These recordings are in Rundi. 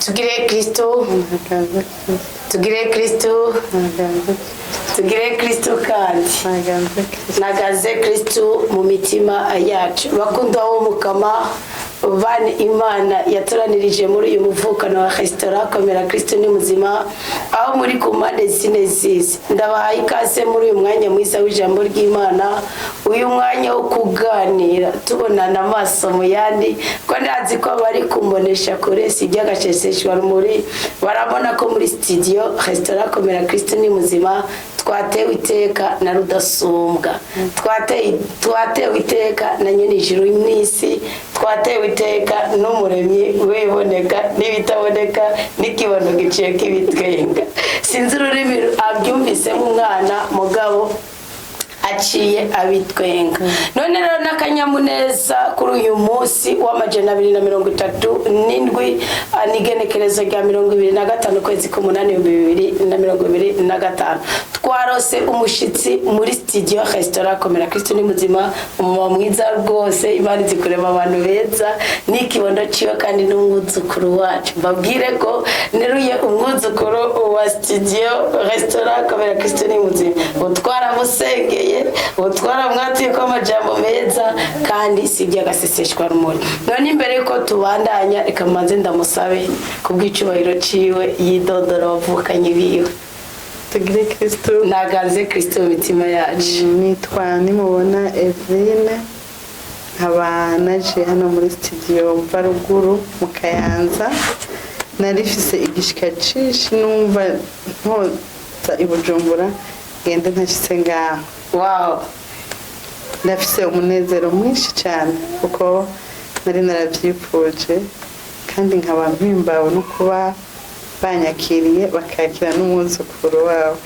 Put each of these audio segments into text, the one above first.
Tugire Kristo. Ntaganze Kristo. Tugire Kristo. Ntaganze Kristo. Tugire Kristo kandi. Ntaganze Kristo. Nagaze Kristo mu mitima yacu. Bakundwa b'Umukama, bani Imana yatoranirije muri uyu muvukano wa resitora Komera Kristo ni muzima, aho muri ku mpande zine z'isi, ndabahaye ikaze muri uyu mwanya mwiza w'ijambo ry'Imana, uyu mwanya wo kuganira tubonana amaso mu yandi, ko ndazi ko bari kumbonesha kure si iby'agasheseshwa rumuri, barabona ko muri studio resitora Komera Kristo ni muzima twatewe iteka na Rudasumbwa, twatewe iteka na Nyenijuru n'isi, twatewe iteka n'Umuremyi wiboneka n'ibitaboneka n'ikibono giciye k'ibitwenga. Sinzi ururimi abyumvisemo umwana, mugabo aciye abitwenga. None rero n'akanyamuneza kuri uyu munsi wa 237, n'igenekerezo rya 25 ukwezi k'umunani 2025, twarose umushitsi muri studio resitora Komera Kristo ni muzima, umumama mwiza rwose. Imana izi kurema abantu beza, n'ikibondo ciwe kandi n'umwuzukuru wacu. Mbabwire ko neruye umwuzukuru wa studio resitora Komera Kristo ni muzima. Ubu twaramusengeye, ubu twaramwatuye ko amajambo meza kandi si iby'agaseseshwa rumuri. None imbere yuko tubandanya, reka mbanze ndamusabe kubw'icubahiro ciwe yidondora abavukanye biwe. Tugire Kristo. Ntaganze Kristo mu mitima yacu. Nitwa Nimubona Evelyne, nkaba naje hano muri studio mva ruguru mu Kayanza. Narifise igishika cinshi, numva ntoza i Bujumbura ngende ntashitse ngaho. Ndafise umunezero mwinshi cyane kuko nari naravyifuje, kandi nkaba mpimbawe no kuba banyakiriye, bakakira n'umwuzukuru wabo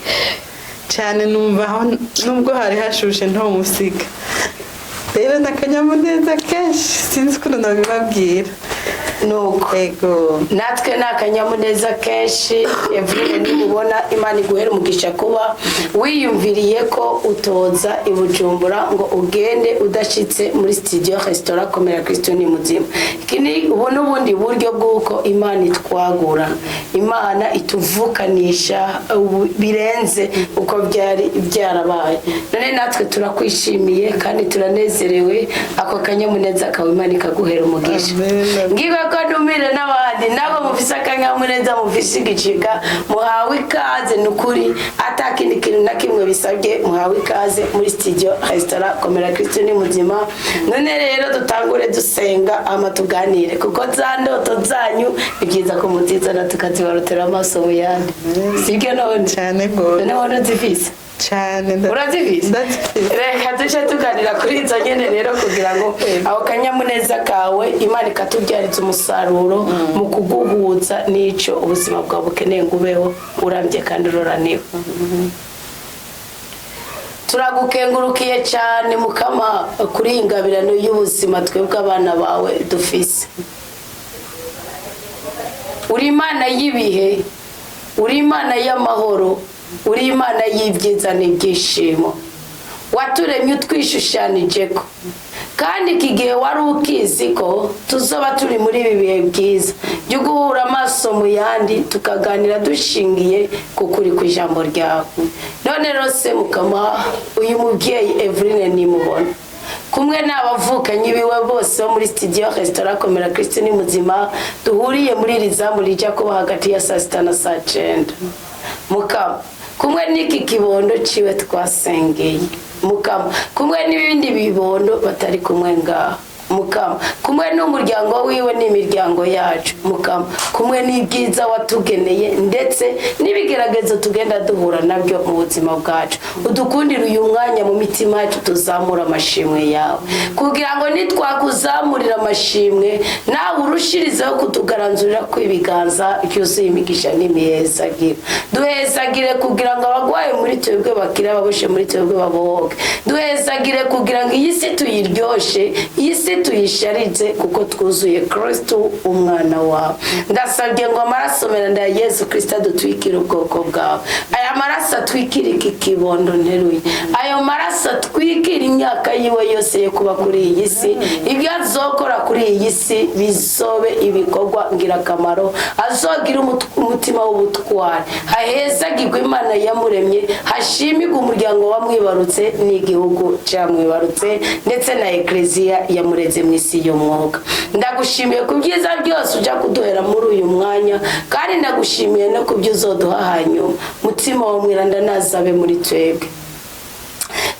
cyane. Numva aho nubwo hari hashushe ntomusiga. Rero n'akanyamuneza kenshi, sinzi ukuntu nabibabwira. Nuko. Ego. Natwe ni akanyamuneza kenshi. Eveline nimubona, Imana iguhera umugisha kuba wiyumviriye ko utoza i Bujumbura ngo ugende udashitse muri studio resitora Komera Kristo ni muzima. Iki ni ubu n'ubundi buryo bw'uko Imana itwagura, Imana ituvukanisha ubu birenze uko byari byarabaye. None natwe turakwishimiye kandi turanezerewe. Ako kanyamuneza kawe Imana ikaguhera umugisha. Amen. Ngiwe ko numire n'abandi nabo mufise akanyamuneza, mufise igicika, muhawe ikaze. Ni ukuri, atakindi kintu na kimwe bisabye, muhawe ikaze muri studio resitora Komera Kristo ni muzima. None rero dutangure dusenga, ama tuganire, kuko za ndoto zanyu ni byiza ko muzizana tukazibarutira amaso mu yandi, sibyo none? Cyane rwose. None wowe uzifise? Cyane. Urazifise? Ndazifise. Reka duce tuganira kuri izo nyene rero, kugira ngo ako kanyamuneza kawe Imana ikatubyariza umusaruro mu kuguhuza n'ico ubuzima bwawe bukeneye ngo ubeho urambye kandi uroraniwe. Turagukengurukiye cyane Mukama kuri iyi ngabirano y'ubuzima twebwe abana bawe dufise. Uri Imana y'ibihe, uri Imana y'amahoro, uri Imana y'ibyiza n'ibyishimo. Waturemye utwishushanije ko, kandi iki gihe wari ukizi ko tuzoba turi muri ibi bihe byiza byo guhura amaso mu yandi, tukaganira dushingiye ku kuri ku ijambo ryawe. None rero se Mukama, uyu mubyeyi Eveline nimubona kumwe n'abavukanyi biwe bose bo muri studio resitora Komera Kristo ni muzima duhuriye muri iri zamu rijya kuba hagati ya saa 6 na saa 9, Mukama, kumwe n'iki kibondo ciwe twasengeye, Mukama, kumwe n'ibindi bibondo batari kumwe ngaha, Mukama, kumwe n'umuryango wiwe n'imiryango yacu, Mukama, kumwe n'ibyiza watugeneye ndetse n'ibigeragezo tugenda duhura nabyo mu buzima bwacu, udukundire uyu mwanya mu mitima yacu tuzamura amashimwe yawe, kugira ngo nitwakuzamurira amashimwe nawe urushirizeho kutugaranzurira kw'ibiganza byuzuye imigisha n'imihezagiro. Duhezagire kugira ngo abagwayi muri twebwe bakire, ababoshe muri twebwe babohoke. Duhezagire kugira ngo iyi si tuyiryoshe, iyi si. Tuyisharize kuko twuzuye Kristo umwana wawe. Ndasabye ngo amaraso meranda ya Yesu Kristo adutwikire ubwoko bwawe, aya maraso atwikire iki kibondo nteruye, ayo maraso atwikire imyaka yiwe yose yo kuba kuri iyi si. Ibyo azokora kuri iyi si bizobe ibikorwa ngirakamaro, azogira umutima w'ubutwari, hahezagirwe Imana yamuremye, hashimirwe umuryango wamwibarutse n'igihugu cyamwibarutse, ndetse na Ekleziya yamureze mu isi y'umwuka. Ndagushimiye ku byiza byose ujya kuduhera muri uyu mwanya, kandi ndagushimiye no ku byo uzoduha hanyuma. Mutima wa mwiranda nazabe muri twebwe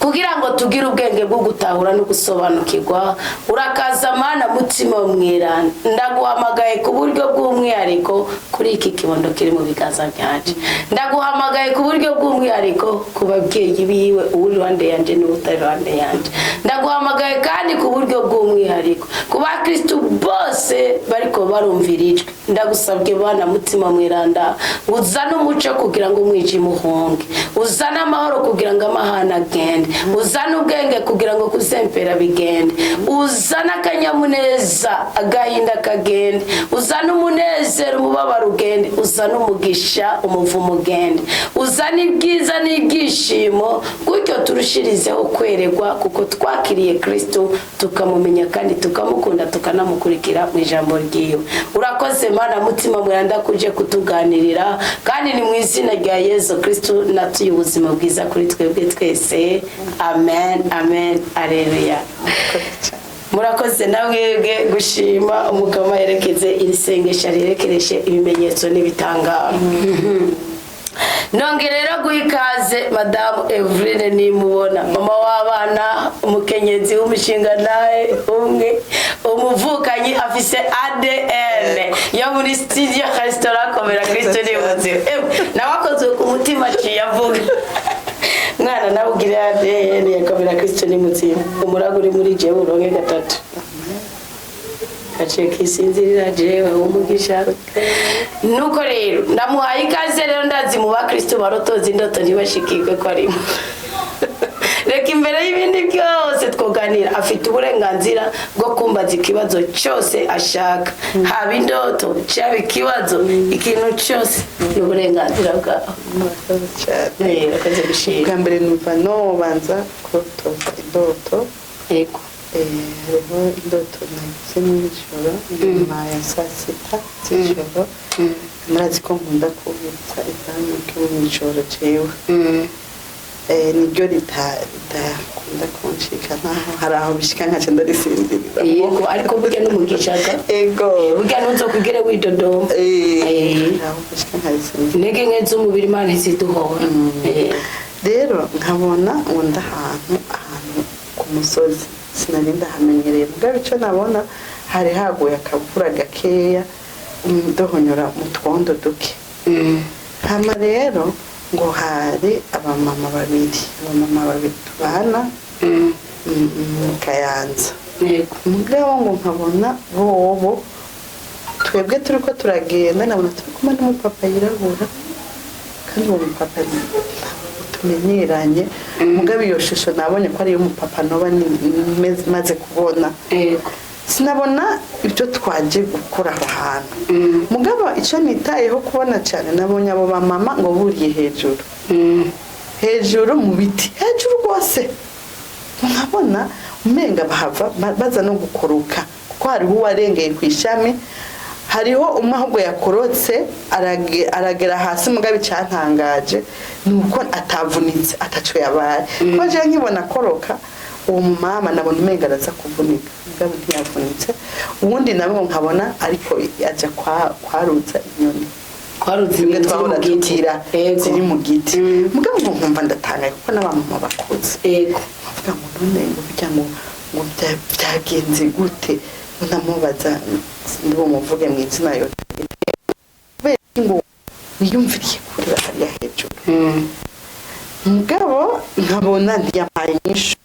kugira ngo tugire ubwenge bwo gutahura no gusobanukirwa. Urakaza Mana mutima mweranda, ndaguhamagaye ku buryo bw'umwihariko kuri iki kibondo kiri mu biganza byanje. Ndaguhamagaye ku buryo bw'umwihariko ku babyeyi biwe, uri iruhande yanje n'utari iruhande yanje. Ndaguhamagaye kandi ku buryo bw'umwihariko ku bakristu bose bariko barumvira ijwi. Ndagusabye bana mutima mweranda, uzane umuco kugira ngo umwijima uhunge, uzane amahoro kugira ngo amahane agende, uzane ubwenge kugira ngo kuzempera bigende, uzane akanyamuneza agahinda kagende, uzane umunezero umubabaro ugende, uzane umugisha umuvumo ugende, uzane ibyiza n'ibyishimo, gutyo turushirizeho kweregwa kuko twakiriye Kristo tukamumenya kandi tukamukunda tukanamukurikira mu ijambo ryiwe. Urakoze Mana mutima mweranda kuje kutuganirira, kandi ni mu izina rya Yesu Kristo natuye ubuzima bwiza kuri twebwe twese. Amen, amen, aleluya. Murakoze namwebwe gushima Umugama yerekeze iri sengesho rirekereshe ibimenyetso n'ibitangaro. Nongere rero guha ikaze Madamu Eveline Nimubona, mama w'abana, umukenyezi w'umushinga nawe umwe, umuvukanyi afise ADN yo muri studio restaurant Komera Kristo ni muzima. Nawe akozwe ku mutima aciye avuga mwana nawe ugira ADN ya Komera Kristo ni muzima. Umurago uri muri jewe uronke gatatu gaciye kisinzirira jewe umugisha. Nuko rero ndamuhaye ikaze. Rero ndazi mu bakristo barotoza indoto ntibashikirwe ko arimo. Reka imbere y'ibindi byose twoganira, afite uburenganzira bwo kumbaza ikibazo cyose ashaka, haba indoto cyaba ikibazo, ikintu cyose ni uburenganzira bwawe. Murakoze cyane. Urakoze gushima. Bwa mbere numva nobanza kurotoza indoto. Yego. Hariho indoto nagize mw'ijoro nyuma ya saa sita z'ijoro. Murazi ko nkunda kubitsa izamu ryo mw'ijoro jewe. Niryo ritakunda kunshika, nkaho hari aho bishika nkaca ndarisinzirira. Yego, ariko burya n'umugisha ga. Ego. Burya ntuzokugere widodoma. Hari aho bishika nkarisinzira. Intege nke z'umubiri Imana ntiziduhora. Rero nkabona ngo ndi ahantu ku musozi, sinari ndahamenyereye, mugabo icyo nabona hari haguye akavura gakeya, dohonyora mu twondo duke. Hama rero ngo hari abamama babiri tubana mu Kayanza. Mugabo ngo nkabona bobo twebwe turi ko turagenda, nkabona turi kumwe n'umupapa yirabura, kandi uwo mupapa ntabwo tumenyeranye. Mugabo iyo shusho nabonye ko ari iy'umupapa noba maze kubona. Sinabona ibyo twaje gukora aho hantu. Mugabo icyo nitayeho kubona cyane, nabonye abo bamama ngo buriye hejuru, hejuru mu biti, hejuru rwose. Nkabona umenga bahava baza no gukoroka, kuko hariho uwarengeye ku ishami, hariho umwe ahubwo yakorotse aragera hasi. Mugabo icyantangaje ni uko atavunitse, ataco yabaye, kuko jewe nkibona akoroka uwo mumama nabona umenga araza kuvunika, mugabo ntiyavunitse. Uwundi nawe ngo nkabona ariko aja kwaruza inyoni. Kwaruza zimwe inyoni ziri twahora mu giti. tugira ziri mu giti. Mugabo ngo nkumva ndatangaye kuko n'abamama bakuze. Nkavuga ngo none ngo burya ngo byagenze gute? Ndamubaza, ndibumuvuge mu izina yo, kubera iki ngo wiyumviriye kurira hariya hejuru? Mugabo nkabona ntiyampaye inyishu.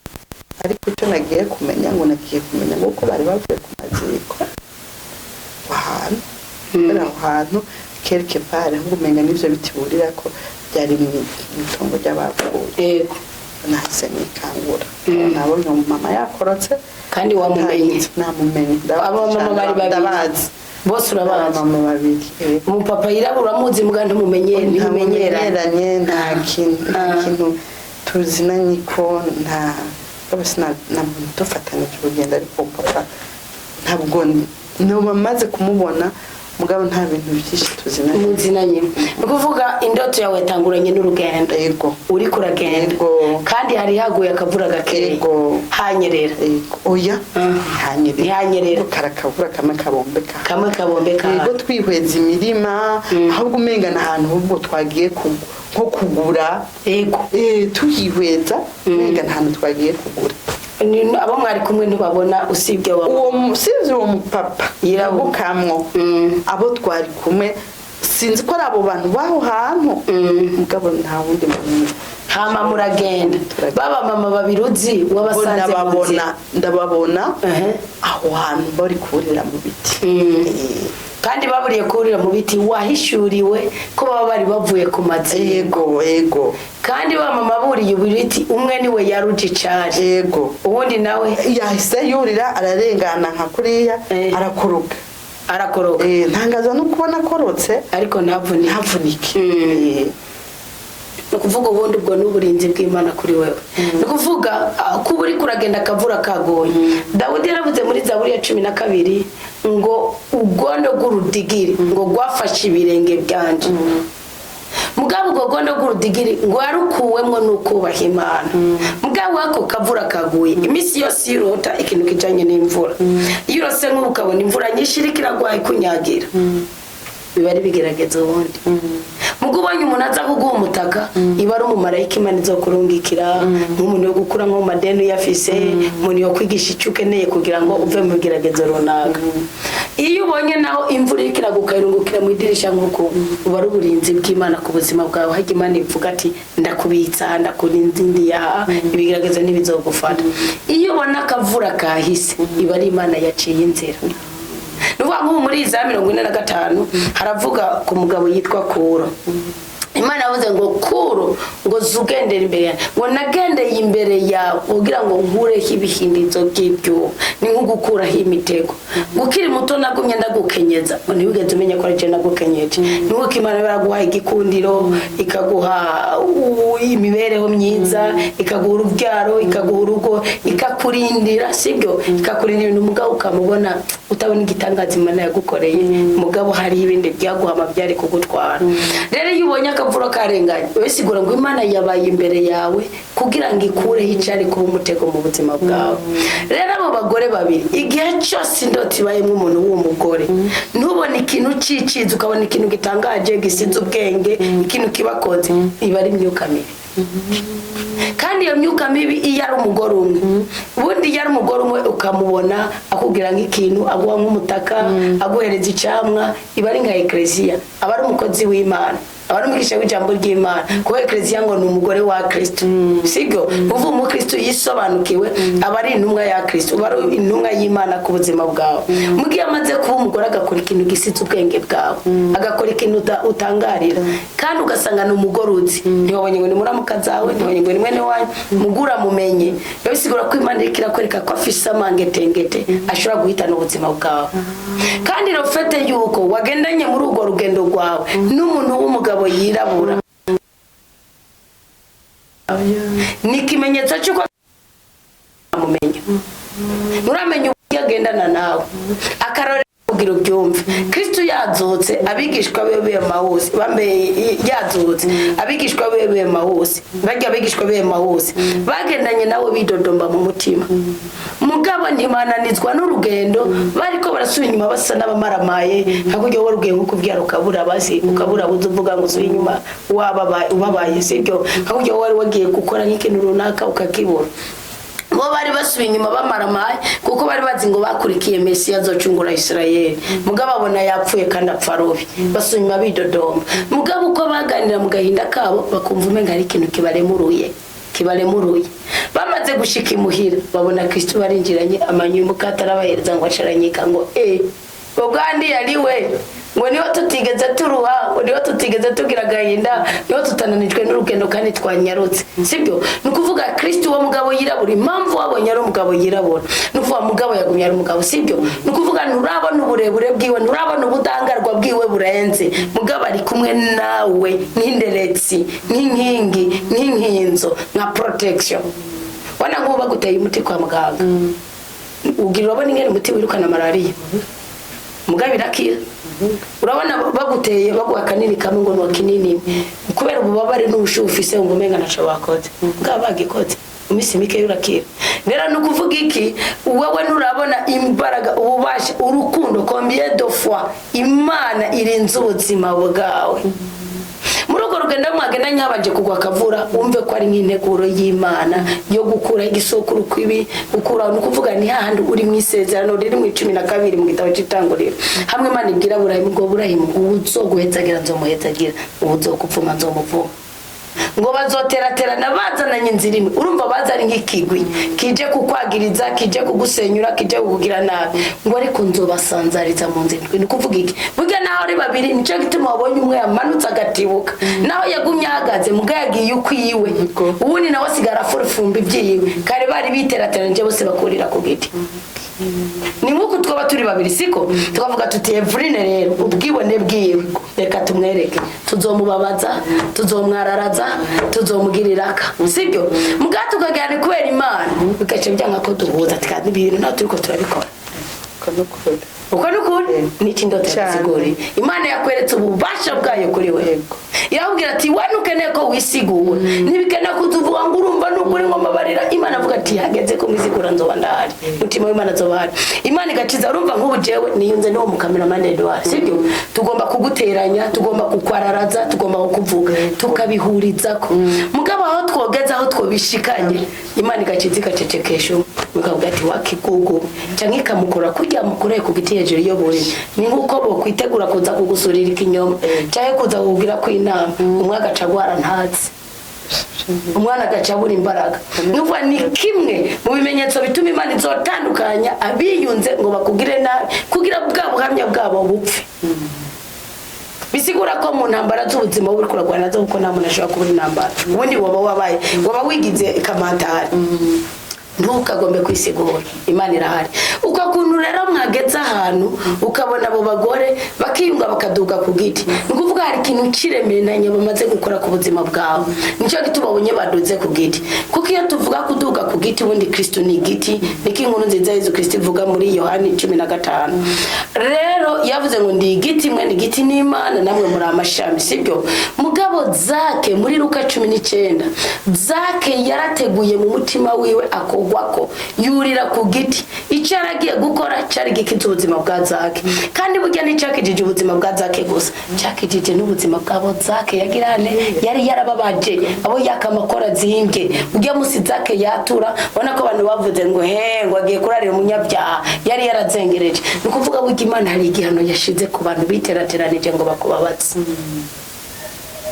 Ariko icyo nagiye kumenya, ngo nagiye kumenya ngo uko bari bavuye ku maziko ahantu, kubera aho hantu quelque part ahubwo umenga n'ivyo biti burira ko byari mu itongo ry'abapfuye. Nahise nikangura, nabonye umumama yakorotse. Kandi wamumenye? Namumenye. Abo mama bari babiri? Ndabazi. Bose urabazi? Abamama babiri, yego. Umupapa yirabura uramuzi, muga ntumumenye, ntimumenyeranye? Ntamumenyeranye, nta kintu, nta kintu tuzinanye ko nta bose dufatanije urugendo, ariko papa ntabwo nuba maze kumubona, mugabo nta bintu byinshi tuzinanye. Muzinanye. Ni ukuvuga indoto yawe yatanguranye n'urugendo. Yego. Uriko uragenda. Yego. Kandi hari haguye akavura gakeya. Yego. Hanyerera? Yego, oya, ntihanyerera. Ntihanyerera. Karakavura kamwe kabombeka. Kamwe kabombeka. Yego, twihweza imirima, ahubwo umenga ni ahantu ahubwo twagiye nko kugura. Tuhihweza umenga ni ahantu twagiye kugura. Abo mwari kumwe ntibabona usibye wa Uwo usibye uwo mupapa Yirabura. Yirabukamwo, abo twari kumwe sinzi ko ari abo bantu b'aho hantu, mugabo nta wundi muntu. Hama muragenda. Turagenda. Baba mama babiri uzi wabasanze mu Ndababona. nzira? Ndababona aho hantu bari kurira mu biti. Kandi baburiye kurira mu biti, wahishuriwe ko baba bari bavuye ku mazinga. Yego. Kandi ba mama buriye ibiti, umwe niwe yaruje icari? Yego. Uwundi nawe? Yahise yurira, ararengana nka kuriya, arakoroka. Arakoroka. Ntangazwa no kubona akorotse. Ariko ntavunike? Ntavunike. Ni ukuvuga ubundi ubwo ni uburinzi bw'Imana kuri wewe. Ni ukuvuga kuba uri kuragenda akavura kagoye. Dawudi yaravuze muri Zaburi ya 12 ngo ugondo rw'urudigiri ngo rwafashe ibirenge byanje. Mugabo ubwo gondo rw'urudigiri ngo yarukuwemwo n'ukubaha Imana. Mugabo ako kavura kaguye, iminsi yose iyo urota ikintu kijanye n'imvura, iyo urose nk'ubu ukabona imvura nyinshi iriko iragwa ikunyagira, biba ari bigerageza. Ubundi mugo ubonye umuntu aza kuguha umutaka, iba ari umumarayika Imana izokurungikira, nk'umuntu yo gukura nko mu madeni uyafise, umuntu yo kwigisha icyo ukeneye kugira ngo uve mu bigeragezo runaka. Iyo ubonye naho imvura iriko iragwa ukayirungukira mu idirisha nk'uko, uba ari uburinzi bw'Imana ku buzima bwawe. Hajya Imana ivuga ati ndakubitsa, ndakurinda aha, ibigeragezo ntibizogufata. Iyo ubona akavura kahise, iba ari Imana yaciye inzira. Ni ukuvuga nk'ubu muri za 45 haravuga ku mugabo yitwa Kuro. Imana yavuze ngo Kuro ngo zugendere imbere yawe, ngo nagendeye imbere yawe kugira ngo nkureho ibihindizo by'ibyuma, ni nko gukuraho imitego. Ngo ukiri muto nagumye ndagukenyeza, ngo ntiwigeze umenya ko ari je nagukenyeje. Ni nkuko Imana yaraguhaye igikundiro, ikaguha imibereho myiza, ikaguha urubyaro, ikaguha urugo, ikakurindira, sibyo? Ikakurindira ibintu, mugabo ukamubona utabona igitangaza Imana yagukoreye, mugabo hariho ibindi byaguhama byari kugutwara. Rero iyo ubonye akavura karenganye, wisigura ngo Imana yabaye imbere yawe kugira ngo ikureho icari kuba umutego mu buzima bwawe. Rero abo bagore babiri, igihe cyose indoto ibayemo umuntu w'uwo mugore, ntubone ikintu ciciza, ukabona ikintu gitangaje gisize ubwenge, ikintu kibakoze, iba ari imyuka mibi. Kandi iyo myuka mibi, iyo ari umugore umwe, ubundi iyo ari umugore umwe ukamubona akubwira nk'ikintu, aguha nk'umutaka, aguhereza icamwa, iba ari nka ekereziya, aba ari umukozi w'Imana, aba ari umwigisha w'ijambo ry'Imana, kuko ekereziya ngo ni umugore wa Kristo, sibyo? Uvuga umukristo yisobanukiwe aba ari intumwa ya Kristo, uba ari intumwa y'Imana ku buzima bwawe. Mu gihe amaze kuba umugore agakora ikintu gisize ubwenge bwawe, agakora ikintu utangarira, kandi ugasanga ni umugore uzi, ntiwabonye ngo ni muramuka zawe, ntiwabonye ngo ni mwene wanyu, mugura mumenye, biba bisigura ko Imana iriko irakwereka ko afise amangetengete ashobora guhitana ubuzima bwawe. Kandi rofete yuko wagendanye muri urwo rugendo rwawe n'umuntu w'umugabo yirabura ni ikimenyetso cy'uko amumenya, nturamenya uburyo agendana nawe. Akarore kugira ubyumve, Kristo yazutse, abigishwa be b'Emawusi bambe yazutse, abigishwa be b'Emawusi barya, abigishwa b'Emawusi bagendanye nawe bidodomba mu mutima, mugabo ntibananizwa n'urugendo. Bariko barasubira inyuma basa n'abamaramaye, nka kurya wowe ugiye nko kubyara ukabura basi, ukabura buze uvuga ngo usubire inyuma wababaye ubabaye, sibyo? Nka kurya wowe wari wagiye gukora nk'ikintu runaka ukakibura. Bo bari basubiye inyuma bamaramaye, kuko bari bazi ngo bakurikiye Mesiya azocungura Isirayeli, mugabo abona yapfuye kandi apfa rubi. Basubiye inyuma bidodomba, mugabo uko baganira mu gahinda kabo bakumva umenga hari ikintu kibaremuruye, kibaremuruye. Bamaze gushika imuhira babona Kristo barinjiranye, amanywa umukate arabahereza, ngo acaranyika ngo ubwandi yari we. Ngo niho tutigeze turuha, ngo niho tutigeze tugira agahinda, niho tutananijwe n'urugendo kandi twanyarutse, sibyo? Ni ukuvuga Kristo, uwo mugabo yirabura, impamvu wabonye ari umugabo yirabura, ni ukuvuga mugabo yagumye ari umugabo, sibyo? Ni ukuvuga nturabona uburebure bwiwe, nturabona ubudahangarwa bwiwe burenze. Mugabo ari kumwe nawe nk'inderetsi, nk'inkingi, nk'inkinzo, nka protection. Wana nk'ubu baguteye umuti kwa muganga, ugira urabona ingene umuti wirukana malariya, mugabo irakira. Urabona baguteye, baguha akanini kamwe ngo ni kinini, kubera ububabare n'ubushuhe ufise ngo umenga ntaco bakoze, mugabo bagikoze mu minsi mike urakira. Rero ni ukuvuga iki? Wowe nturabona imbaraga, ububasha, urukundo, combien de fois Imana irinze ubuzima bwawe muri urwo rugendo mwagenda nyabanje kugwa akavura. Wumve ko ari nk'integuro y'Imana yo gukuraho igisokuru kw'ibi gukuraho. Ni ukuvuga ni hahandi uri mu isezerano riri mu 12 mu gitabo cy'Itanguriro, hamwe Imana ibwira Burahimu ngo: "Burahimu, uwuzoguhetzagira nzomuhetzagira, uwuzokupfuma nzomupfuma." Ngo bazoteraterana bazananye inzira imwe. Urumva baza ari nk'ikigwi kije kukwagiriza, kije kugusenyura, kije kukugira nabi, ngo ariko nzobasanzariza mu nzira indwi. Ni ukuvuga iki? Burya naho ari babiri, nicyo gituma wabonye umwe yamanutse agatibuka, naho yagumye ahagaze, muga yagiye ukwiwe, uwundi nawe asigara afurufumba ibyiwe. Kare bari biterateranije bose bakurira ku giti. Ni nk'uko twaba turi babiri, siko? Tukavuga tuti: "Eveline rero ubwibone bwiwe reka tumwereke, tuzomubabaza, tuzomwararaza, tuzomugirira aka," sibyo? Mbwa tukagira ni kubera Imana bigaca byanga ko duhuza, tukaza ibintu nawe turiko turabikora. Uko ni ukuri. Uko ni ukuri, niki indoto Cyane. yagusiguriye? Imana yakweretse ububasha bwayo kuri we. Yego. Irakubwira ati: "We ntukeneye ko wisigura, ntibikeneye ko uzuvuga ngo urumva nukuri ngo mbabarira." Imana avuga ati: "Hageze ko mwisigura nzoba ndahari, mutima w'Imana azoba ahari." Imana igakiza. Urumva nk'ubu jewe niyunze n'uwo mukameramani Edouard, sibyo? Tugomba kuguteranya, tugomba kukwararaza, tugomba kukuvuga, tukabihurizako. Mugabo aho twogeze, aho twobishikanye, Imana igakiza, igacecekesha umwe, ikavuga ati: "Wakigugu," cyangwa ikamukura kurya mukoreye ku giti hejuru iyo buriri. Ni nk'uko bokwitegura kuza kugusurira ikinyoma cyangwa kuza kukubwira ko inama, umwe agaca agwara ntazi, umwana agaca abura imbaraga. Nukuvuga ni kimwe mu bimenyetso bituma Imana izotandukanya abiyunze ngo bakugire nabi, kugira bwa buhamya bwabo bupfe. Bisigura ko mu ntambara z'ubuzima wowe uriko urarwana nazo, kuko nta muntu ashobora kubura intambara, ubundi woba wabaye waba wigize kamantari. Ntukagombe kwisigura, Imana irahari. Uko kuntu rero mwageze ahantu ukabona abo bagore bakiyunga bakaduga ku giti, ni ukuvuga hari ikintu kiremeranya bamaze gukora ku buzima bwawe. Nicyo gituma babonye baduze ku giti, kuko iyo tuvuga kuduga ku giti, ubundi Kristo ni igiti. Niko Inkuru Nziza ya Yezu Kristo ivuga muri Yohani 15. Rero yavuze ngo: "Ndi igiti, mwe ni igiti n'Imana, namwe muri amashami," sibyo? Mugabo Zake muri Luka 19, Zake yarateguye mu mutima wiwe, akogwako yurira ku giti. Icyo yaragiye gukora cyari gikiza ubuzima bwa Zake, kandi burya nticyakijije ubuzima bwa Zake gusa, cyakijije n'ubuzima bwabo Zake yagirane yari yarababaje, abo yakamakora zimbye. Ujya musi Zake yatura, ubona ko abantu bavuze ngo he, ngo agiye kurarira umunyabyaha yari yarazengereje. Ni ukuvuga burya Imana hari igihano yashize ku bantu biterateranije ngo bakubabaze.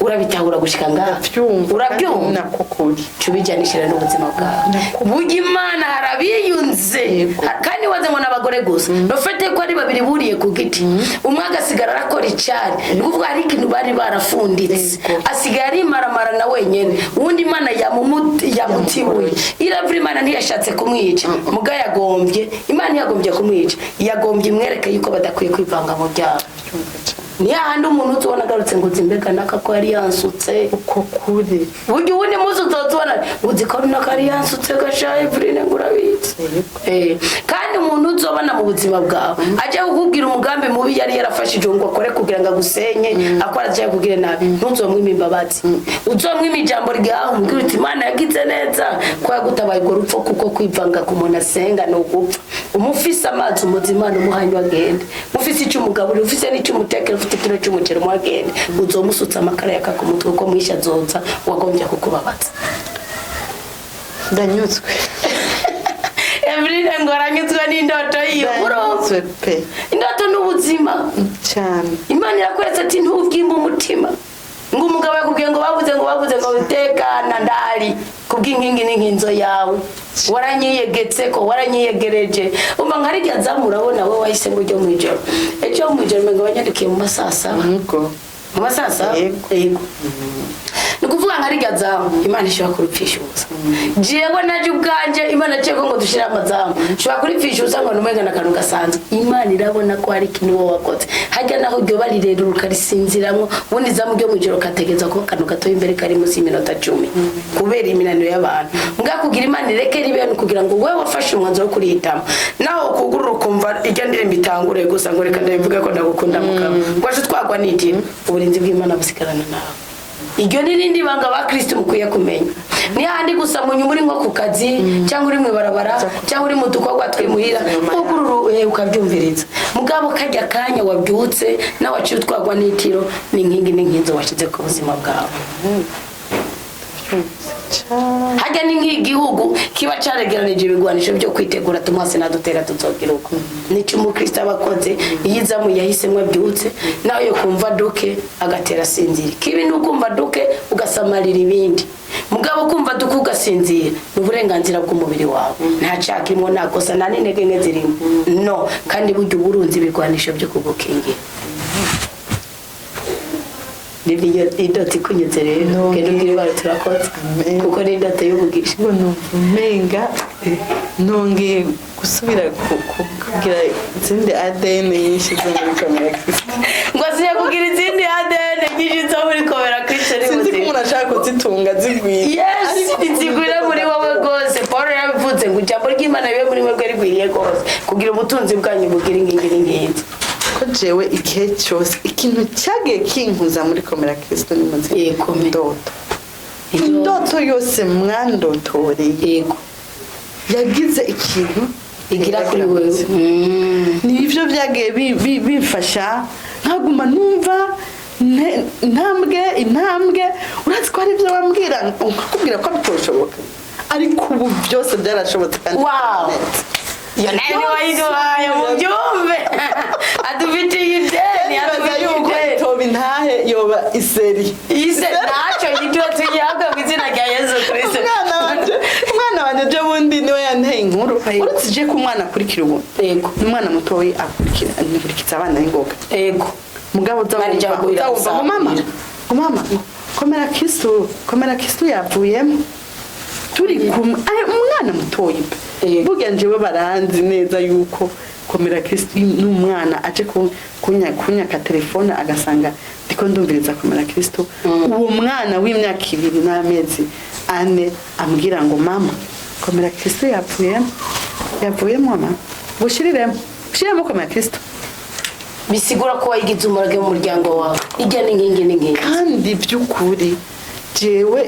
Urabitahura gushika ngaha? Ndabyumva. Urabyumva? Nako kuri. Cubijanishije n'ubuzima bwawe. Burya Imana harabiyunze kandi waze ngo n'abagore gusa bafate ko ari babiri buriye ku giti, umwe agasigara arakora icyari. Ni ukuvuga hari ikintu bari barafunditse, asigaye arimaramara na wenyine. Uwundi Imana yamutibuye iravura. Imana ntiyashatse kumwica, muga yagombye, Imana ntiyagombye kumwica, yagombye imwereke yuko badakwiye kwivanga mu byaha. Ndabyumva cyane. Ni hahandi umuntu uzubona agarutse ngo uzi mbega naka ko yari yansutse. Uko kuri. Burya ubundi munsi uzozubona uzi ko runaka yari yansutse gasha Eveline, ngo urabitse. Kandi umuntu uzobona mu buzima bwawe ajya kukubwira umugambi mubi yari yarafashije ngo akore kugira ngo agusenye, akora aje kukubwira nabi, ntuzomwime imbabazi, uzomwime ijambo ryawe, umubwire uti: "Imana yagize neza ko yagutabaye urwo rupfu," kuko kwivanga ku muntu asenga ni ugupfa. Umufise amazi umuzimana umuhanywa agende, ufise icyo umugaburira, ufise n'icyo umutekera, ufite ikiro cy'umuceri umuhagende, uzomusutsa amakara yaka ku mutwe, kuko mwisha azoza wagombye kukubabaza. Ndanyuzwe. Eveline ngo aranyuzwe n'indoto yiwe, urumva? Ndanyuzwe pe. Indoto n'ubuzima. Cyane. Imana irakweretse ati: "Ntubyimbe umutima." Ngo umugabo yakubwiye ngo bavuze ngo bavuze ngo tekana, ndahari kubw'inkingi n'inkinzo yawe, waranyiyegetse ko waranyiyegereje. Umva, nka rirya zamu, urabona wowe wahisemo ujyo mu ijoro, ejo mu ijoro umenga wanyandikiye mu ma 7:00. Yego. Mu ma 7:00. Yego. Yego, ni ukuvuga nka rirya zamu Imana ishobora kuripfisha ubusa. Jewe naje ubwanje, Imana aciye ko ngo dushire amazamu, ushobora kuripfisha ubusa ngo numenga n'akantu gasanzwe. Imana irabona ko hari ikintu wowe wakoze hajya, naho ryoba rirerure ukarisinziramwo. Ubundi izamu ryo mu ijoro kategeza kuba akantu gatoya imbere, kari munsi y'iminota 10, kubera iminaniro y'abantu. Mbwa kugira Imana ireke ribe ni kugira ngo wewe wafashe umwanzuro wo kurihitamo, naho ukugurura ukumva irya ndirimbo itangure gusa ngo reka ndabivuge ko ndagukunda mugabo, ngo aje utwagwa n'idini, uburinzi bw'Imana busigarana nawe. Iryo ni rindi banga ba Kristo mukwiye kumenya. Ni handi gusa mu nyuma uri nko ku kazi, cyangwa uri mu ibarabara, cyangwa uri mu dukorwa twimuhira, ugururu ukabyumviriza. Mugabo kajya kanya wabyutse nawe waciye utwagwa n'itiro, ni inkingi n'inkinzo washyize ku buzima bwawe. Cyane. Hajya ni nk'igihugu kiba caregeranije ibigwanisho byo kwitegura, tumwase nadutera tuzogira uko. Nicyo umukristo aba akoze iyo izamu yahisemo abyutse, nawe yo kumva duke agatera asinzira. Kibi ni ukumva duke ugasamarira ibindi. Mugabo kumva duke ugasinzira ni uburenganzira bw'umubiri wawe, nta cyaha kirimo, nta kosa, nta n'intege nke zirimo. No kandi burya uba urunze ibigwanisho byo kugukingira. Nibyo, indoto ikunyuze rero. Nongeye. Genda ubwire Imana turakoze. Amen. Kuko ni indoto y'umugisha. Ubwo numva umenga nongeye gusubira kugira izindi ADN nyinshi zo muri Komera Kristo. Ngo asiye kugira izindi ADN nyinshi zo muri Komera Kristo ni Sinzi ko buzima. umuntu ashaka kuzitunga zigwira. Yes, zigwira muri wowe rwose. Paul yarabivuze ngo ijambo ry'Imana ribe muri mwebwe rigwiriye rwose, kugira ubutunzi bwanyu bugira inkingi n'inkingi. Ko jewe igihe cyose ikintu cyagiye kinkuza muri Komera Kristo ni muzima. Yego, me. Indoto, indoto yose mwandotoreye Yego. yagize ikintu igira kuri wewe. Nibyo byagiye bimfasha nkaguma numva intambwe intambwe. Urazi ko hari ibyo bambwira nkakubwira ko bitoshoboka, ariko ubu byose byarashobotse kandi Wow. neza. Iyo nayo ni wayiduhaye, mubyumve, adufitiye ideni. Nibaza Adufitiye yuko ideni. itoba intahe yoba iseri. Ise ntacyo ibyo tugihabwa mu izina rya Yesu Kristo. Umwana wanje ejo bundi niwe yanteye inkuru. Yego. Uretse je ko umwana akurikira ubu, Yego. n'umwana mutoyi akurikira, akurikiza abana n'ingoga. Yego. Mugabo Mwana ijambo uzawumva ngo mama, iramusambira. ngo mama, Komera Kristo, Komera Kristo yavuyemo turi kumwe. Ay, umwana mutoyi pe. Yego. Burya njyewe baranzi neza yuko Komera Kristo n'umwana aje kunyaka telefone agasanga ndiko ndumviriza Komera Kristo, uwo mwana w'imyaka 2 n'amezi 4 ambwira ngo mama, Komera Kristo yapfuyemo, yavuyemo mama, bushiriremo, ushiriremo Komera Kristo. Bisigura ko wayigize umurage mu muryango wawe, ijya n'inkingi n'inkingi. Kandi by'ukuri jewe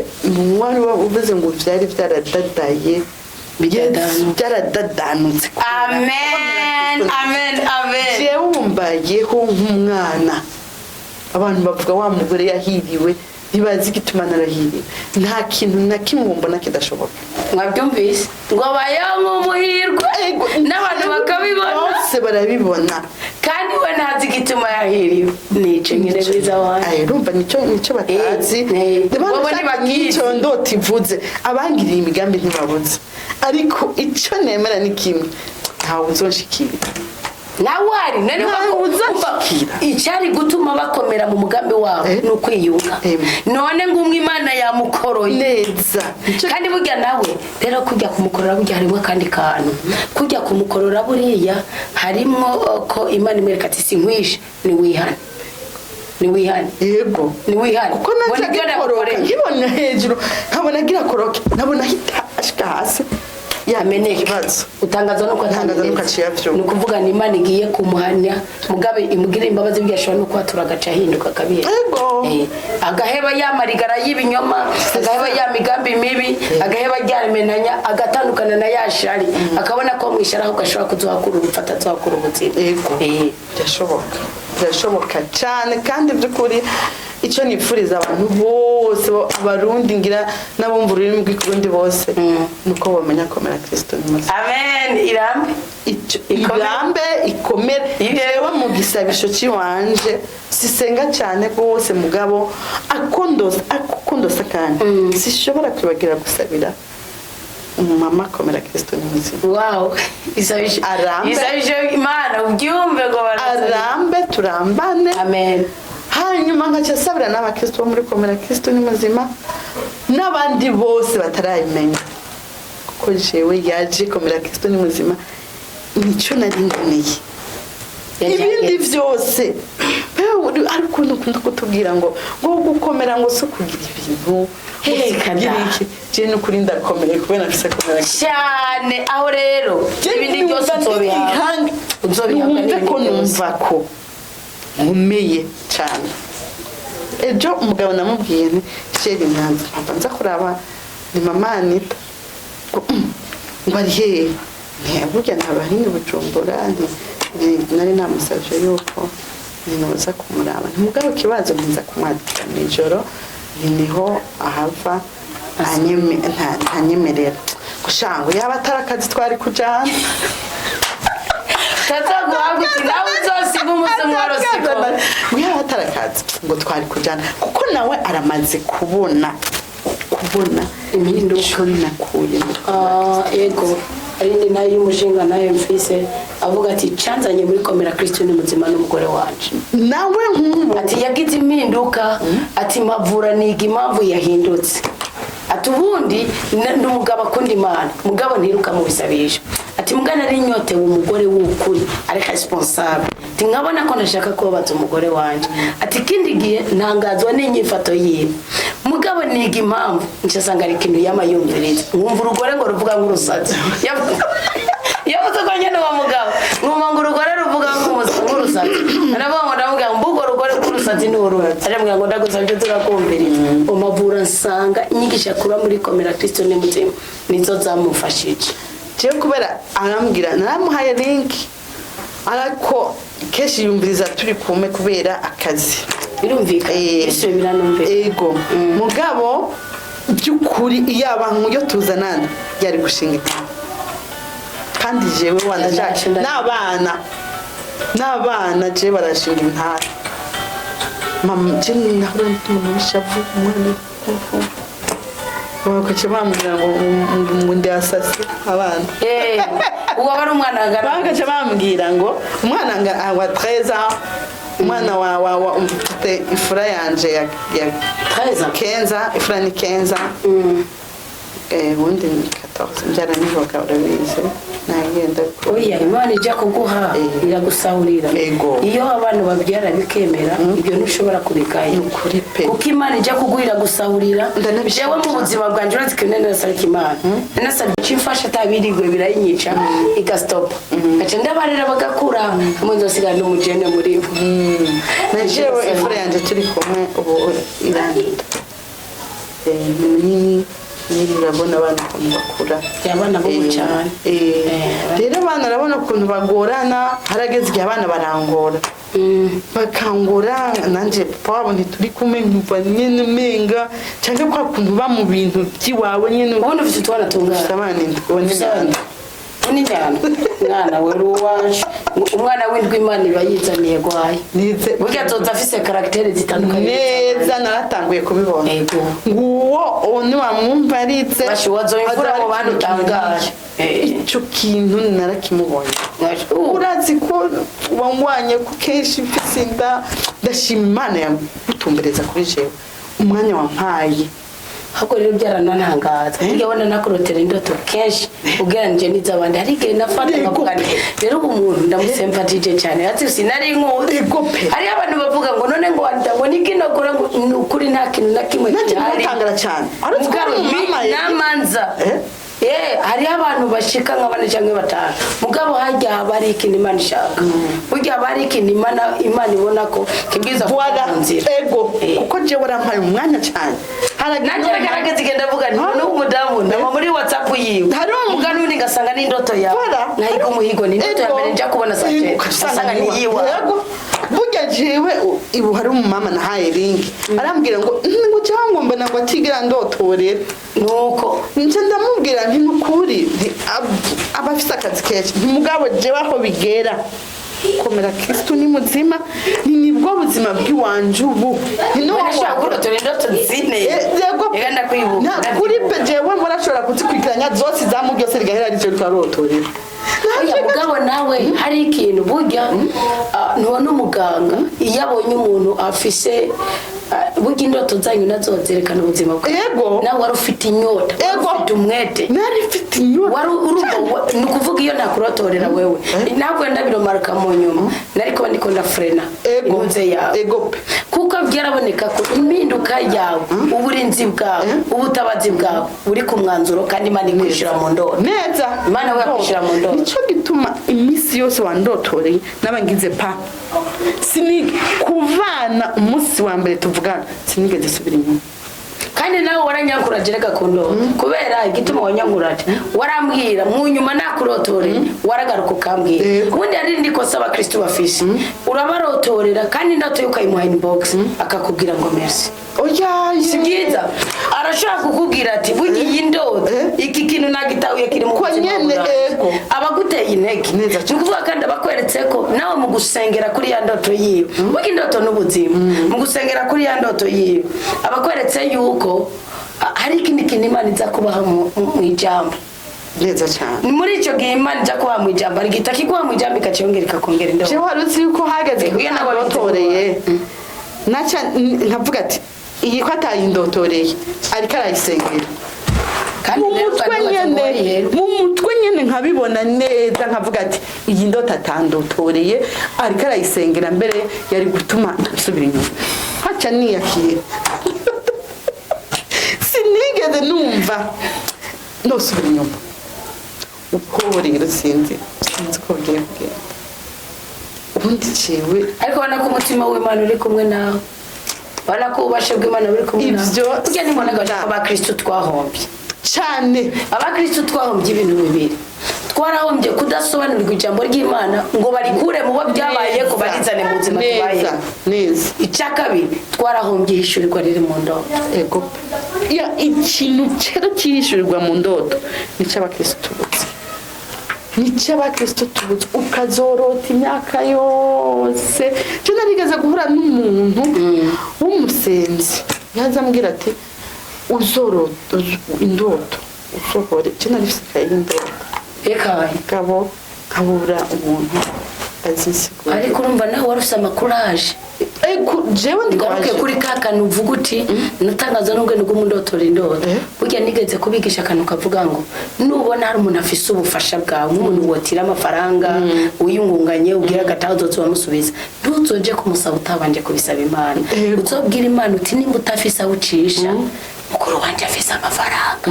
wari uvuze ngo byari byaradadaye. Bidadanuka. Byaradadanutse. Amen, amen, amen. Jewe wumbayeho nk'umwana, abantu bavuga wa mugore yahiriwe, ntibazi igituma narahiriwe. Nta kintu na kimwe mbona kidashoboka. Mwabyumvise ngo bayeho nk'umuhirwe n'abantu bakabibona. Bose barabibona. Kandi we ntazi igituma yahiriwe, nicyo nyine bwiza wanjye. Ayo, urumva nicyo batazi. Bobo Bobo ntibakizi. Nicyo ndota ivuze, abangiriye imigambi ntibabuze, ariko icyo nemera ni kimwe: ntawe uzonshikira. Nawe ari none. Ntawe uzashikira. Icyari gutuma bakomera mu mugambi wabo ni ukwiyunga. None ngo umwe Imana yamukoroye neza. Kandi burya nawe rero kujya kumukorora, burya harimo akandi kantu. Kujya kumukorora buriya harimo ko Imana imwereka ati sinkwishe, niwihane, niwihane. Yego. Niwihane. Kuko Mbona naca ibyo agikoroka, nagukoreye. nkibona hejuru nkabona agira koroke, nkabona ahita ashika hasi Ameneke. Ikibazo. Utangaza nuko Utangaza nuko atamenetse. aciye avyuka. Ni ukuvuga ni Imana igiye kumuhanya, mugabe imugire imbabazi, burya ashobora no kuhatura agaca ahinduka akabiheba. Yego. Agaheba ya marigara y'ibinyoma, agaheba ya migambi mibi, agaheba ryamenanya, agatandukana na ya shari, akabona ko mwishara ahubwo ashobora kuzohakura urupfu, atazohakura ubuzima. Yego. Birashoboka, birashoboka cyane. Kandi by'ukuri icyo nifuriza abantu bose, Abarundi ngira n'abumva ururimi rw'Ikirundi bose, ni uko bamenya Komera Kristo ni muzima. Amen, irambe. Ikomere. Irambe, ikomere. Jewe mu gisabisho ciwanje sisenga cyane rwose, mugabo akondosa, akondosa, kandi sishobora kwibagira gusabira umumama Komera Kristo ni muzima. Wow, isabisho! Arambe. Isabisho Imana ubyumve ngo barasabira. Arambe, turambane. Amen. Hanyuma nkaca asabira n'abakristo bo muri Komera Kristo ni muzima n'abandi bose batarayimenya, kuko jewe yaje Komera Kristo ni muzima nicyo nari nkeneye. Ibindi byose, ari ukuntu ukunda kutubwira ngo gukomera ngo si ukugira ibintu, ngo si Hey, ukugira kada. iki. Jewe n'ukuri ndakomeye kubera mfise Komera Kristo. Cyane, aho rero ibindi byose uzobihabwa, uzobihabwa Numve ko n'ibindi byose. Numva ko nkomeye cyane. Ejo umugabo namubwiye nti: "Chéri, ntanze papa nza kuraba ni mama Anita." Ngo: Ngo ari hehe?" Nti: "Burya ntaba hino Bujumbura." Nti nari namusavye yuko ninoza kumuraba. Nti mugabo ikibazo ntiza kumwandikira mw'ijoro, nti niho ahava ntanyemerera gushango yaba atari akazi twari kujana. Tazaguhabwa uti nawe uzosiga umunsi umwe warosiko. Ngo yaba atari akazi ngo twari kujana, kuko nawe aramaze kubona Impinduka. ico nakuye muri Ah, ego, arindi nayo y'umushinga nayo mfise avuga ati: "Canzanye muri Komera Kristo ni muzima n'umugore wanje." Nawe nk'ubu. Ati yagize impinduka, ati mpavura niga impamvu yahindutse. Ati ubundi ni umugabo akunda Imana, mugabo ntiruka mu bisabisho. Ati mugana ari nyotewe umugore w'ukuri, ari responsable. Ati nkabona ko ndashaka kubabaza umugore wanje. Ati ikindi gihe ntangazwa n'inyifato yiwe, mugabo niga impamvu nsanga ari ikintu yama yumviriza, nkumva urugore ngo ruvuga nk'urusazi. Yavuze ko nyene uwo mugabo, nkumva ngo urugore ruvuga nk'urusazi. Aravuga ngo ndamubwira ngo mbugo rugore rw'urusazi ni uruhe? Arambwira ngo ndagusabye turakumviriza umavura, nsanga inyigisho akura muri Komera Kristo ni muzima nizo zamufashije. Jewe kubera arambwira, naramuhaye link, ariko kenshi yumviriza turi kumwe kubera akazi. Birumvikana. Bisubiye biranumvikana. Ego, mugabo by'ukuri iyo abantu iyo tuzanana yari gushinga itama, kandi jewe wanashaka n'abana jewe barashinga intara. Mama, je nahora ndi umuntu w'ishavu, umwana bakaca bambwira ngo ndi asase abana. Eh, uwo aba ari umwana agana. Bagaca bambwira ngo umwana wa 13 ans, umwana wa mfite imfura yanje ya 13 ans. Kenza, imfura ni Kenza. Ubundi ni 14, mbyara nijoro, urabizi, nagenda. Oya, Imana ijya kuguha iragusahurira. Ego. Iyo abantu babyara bikemera, ibyo ntushobora kubigaya. Ni ukuri pe. Kuko Imana ijya kuguha iragusahurira. Ndanabishima Jewe mu cyane. buzima bwanjye, uretse ko nasabye Imana, nasabye icyo imfasha atabirigwe birayinyica, igastopa, ngaca ndabarera bagakura, hamwe nzosigara n'umujene muri bo. Na jewe imfura yanje turi kumwe ubu irandinda. Ni munini nyine, urabona abana ukuntu bakura. Abana b'ubu cyane. Rero abana urabona ukuntu bagorana, harageze igihe abana barangora, bakangora nanjye papa wabo ntituri kumwe, nkumva nyine umenga cyangwa kwa kuntu uba mu bintu by'iwawe nyine. Ubundi ufite utwana tungana? Ufite abana indwi, ubu ni Ufite n'inyana mwana wera uwaje, umwana w'indwi Imana iba yizaniye gwaye. Burya azoza afise caractère zitandukanye. Neza, naratanguye kubibona. Ego. Nguwo uwo niwamwumva aritse. Basha, uwazoba imfura mu bandi utangaje. Icyo kintu narakimubonye. Urazi ko wangwanye ko kenshi mfise inda, ndashima Imana yagutumbereza kuri jewe umwanya wampaye. Ahubwo rero byaranantangaza, burya wenda nakurotera indoto kenshi ugereranije n'iz'abandi. Hari igihe nafata Ego nkavuga nti pe. rero ubu umuntu ndamusemfatije cyane, ati sinari nkuzi. Ego pe. Hariyo abantu bavuga ngo none ngo wanda ngo ni kino kora, ngo ni ukuri nta kintu na kimwe Nanjye gihari. ndatangara cyane. Uretse ko Mugabo mama namanza. Eh? Hariho abantu bashika nka bane cyangwa batanu, mugabo harya haba hari ikintu Imana ishaka, burya haba hari ikintu Imana ibona ko kibwiza kuva Voilà. mu nzira. Ego. Kuko jewe warampaye umwanya cyane. Nanjye ragaragaza igenda avuga nti n'ubu umudamu ndaba muri WhatsApp yiwe Hari muga n'ubundi ngasanga n'indoto yawe Voilà. nahiga umuhigo, ni indoto ya Ego. mbere nja kubona saa Ego, cyenda ugasanga ngasanga ni ni iyiwawe. Yego. Burya Jewe ibu hari umumama nahaye link, arambwira ngo ngo cyangwa ngo mbona ngo atigera ndotorera. Nuko Nce ndamubwira nti nukuri nti aba afise akazi kenshi, nti mugabo jewe aho bigera Komera Kristu ni muzima, ni nibwo buzima bw'iwanje ubu. Nti no Nashobora kurotora indoto zine. Yego. Reka ndakwibuka. Kuri pe jewe murashobora kuzikurikiranya zose, izamu ryose rigahera arivyo twarotorera. Oya, mugabo nawe hari ikintu burya, ntubona umuganga iyo abonye umuntu afise, burya indoto zanyu nazo zerekana ubuzima bwawe. Nawe wari ufite inyota, wari ufite umwete. Nari mfite inyota. Wari urumva ni ukuvuga iyo nakurotorera wewe ntabwo ndabiromaruka mu nyuma, nariko ndiko ndafrena intuze yawe. Ego pe. Kuko byaraboneka ko impinduka yawe, uburinzi bwawe, ubutabazi bwawe buri ku mwanzuro, kandi Imana ikwishyura mu ndoto. Neza. Imana we yakwishyira mu ndoto. Nico gituma iminsi yose wandotoreye naba ngize pa sini kuvana umunsi wa mbere tuvugana, sinigeze subira inyuma. Kandi nawe waranyankuraje reka ku ndoto, kubera igituma wanyankuraje warambwira mu nyuma nakurotoreye waragaruka ukambwira. Ubundi hari irindi kosa abakristu bafise: urabarotorera kandi indoto yo ukayimuha inbox, akakubwira ngo merci. Oya. Si byiza. Arashobora kukubwira ati burya iyi ndoto, iki kintu nagitahuye kiri mu Ko buzima nyene, bwawe. Abaguteye intege. Neza Ni ukuvuga kandi abakweretse ko nawe mu gusengera kuri ya ndoto yiwe, burya indoto n'ubuzima, mu gusengera kuri ya ndoto yiwe abakweretse yuko hari ikindi kintu Imana iza kubaha mu ijambo. Neza cyane. Ni muri icyo gihe Imana ijya kubaha mu ijambo, hari igihe itakiguha mu ijambo, ikaciyongera ikakongera indoto. Jewe wari uzi yuko hageze Iyo nawe ndotoreye naca nkavuga ati iyi ko atayindotoreye ariko arayisengera. Kandi Mu rero mutwe ukavuga ati nyene, ngo rero. mu mutwe nyene nkabibona neza, nkavuga ati iyi ndoto atandotoreye ariko arayisengera, mbere yari gutuma nsubira inyuma, nkaca niyakira. Sinigeze numva nosubira inyuma. Ubwo rero sinzi uko bigiye kugenda ubundi jewe. Ariko ubona ko umutima w'Imana uri kumwe nawe, ubona ko ububasha bw'Imana buri kumwe nawe. Ibyo Burya nibonaga ko abakristu twahombye. Cyane. Abakristu twahombye ibintu bibiri: twarahombye kudasobanurirwa ijambo ry'Imana ngo barikure mu bo byabaye ko barizane mu buzima tubaye. Neza neza. Icya kabiri, twarahombye ihishurirwa riri mu ndoto. Ego ya, ikintu cyera cyihishurirwa mu ndoto nicyo abakristo tubuze, nicyo abakristo tubuze. Ukazorota imyaka yose. Cyo narigeze guhura n'umuntu w'umusenzi, yaza ambwira ati uzorota indoto usohore. Cyo nari mfite ikayi y'indoto. Reka. Ngabo nkabura umuntu azinsigura. Ariko urumva nawe wari ufite amakuraje. Ego, jewe ndi Ngaruke kuri ka kantu uvuga uti natangaza n'ubwenge bw'umundotora indoto. Burya nigeze kubigisha akantu kavuga ngo nubona hari umuntu afise ubufasha bwawe, nk'umuntu wotira amafaranga, wiyungunganye, ubwira agataha uzoza uramusubiza, ntuzoje kumusaba utabanje kubisaba Imana. Uzobwira Imana uti nimba utafise aho ucisha, mukuru wanje afise amafaranga,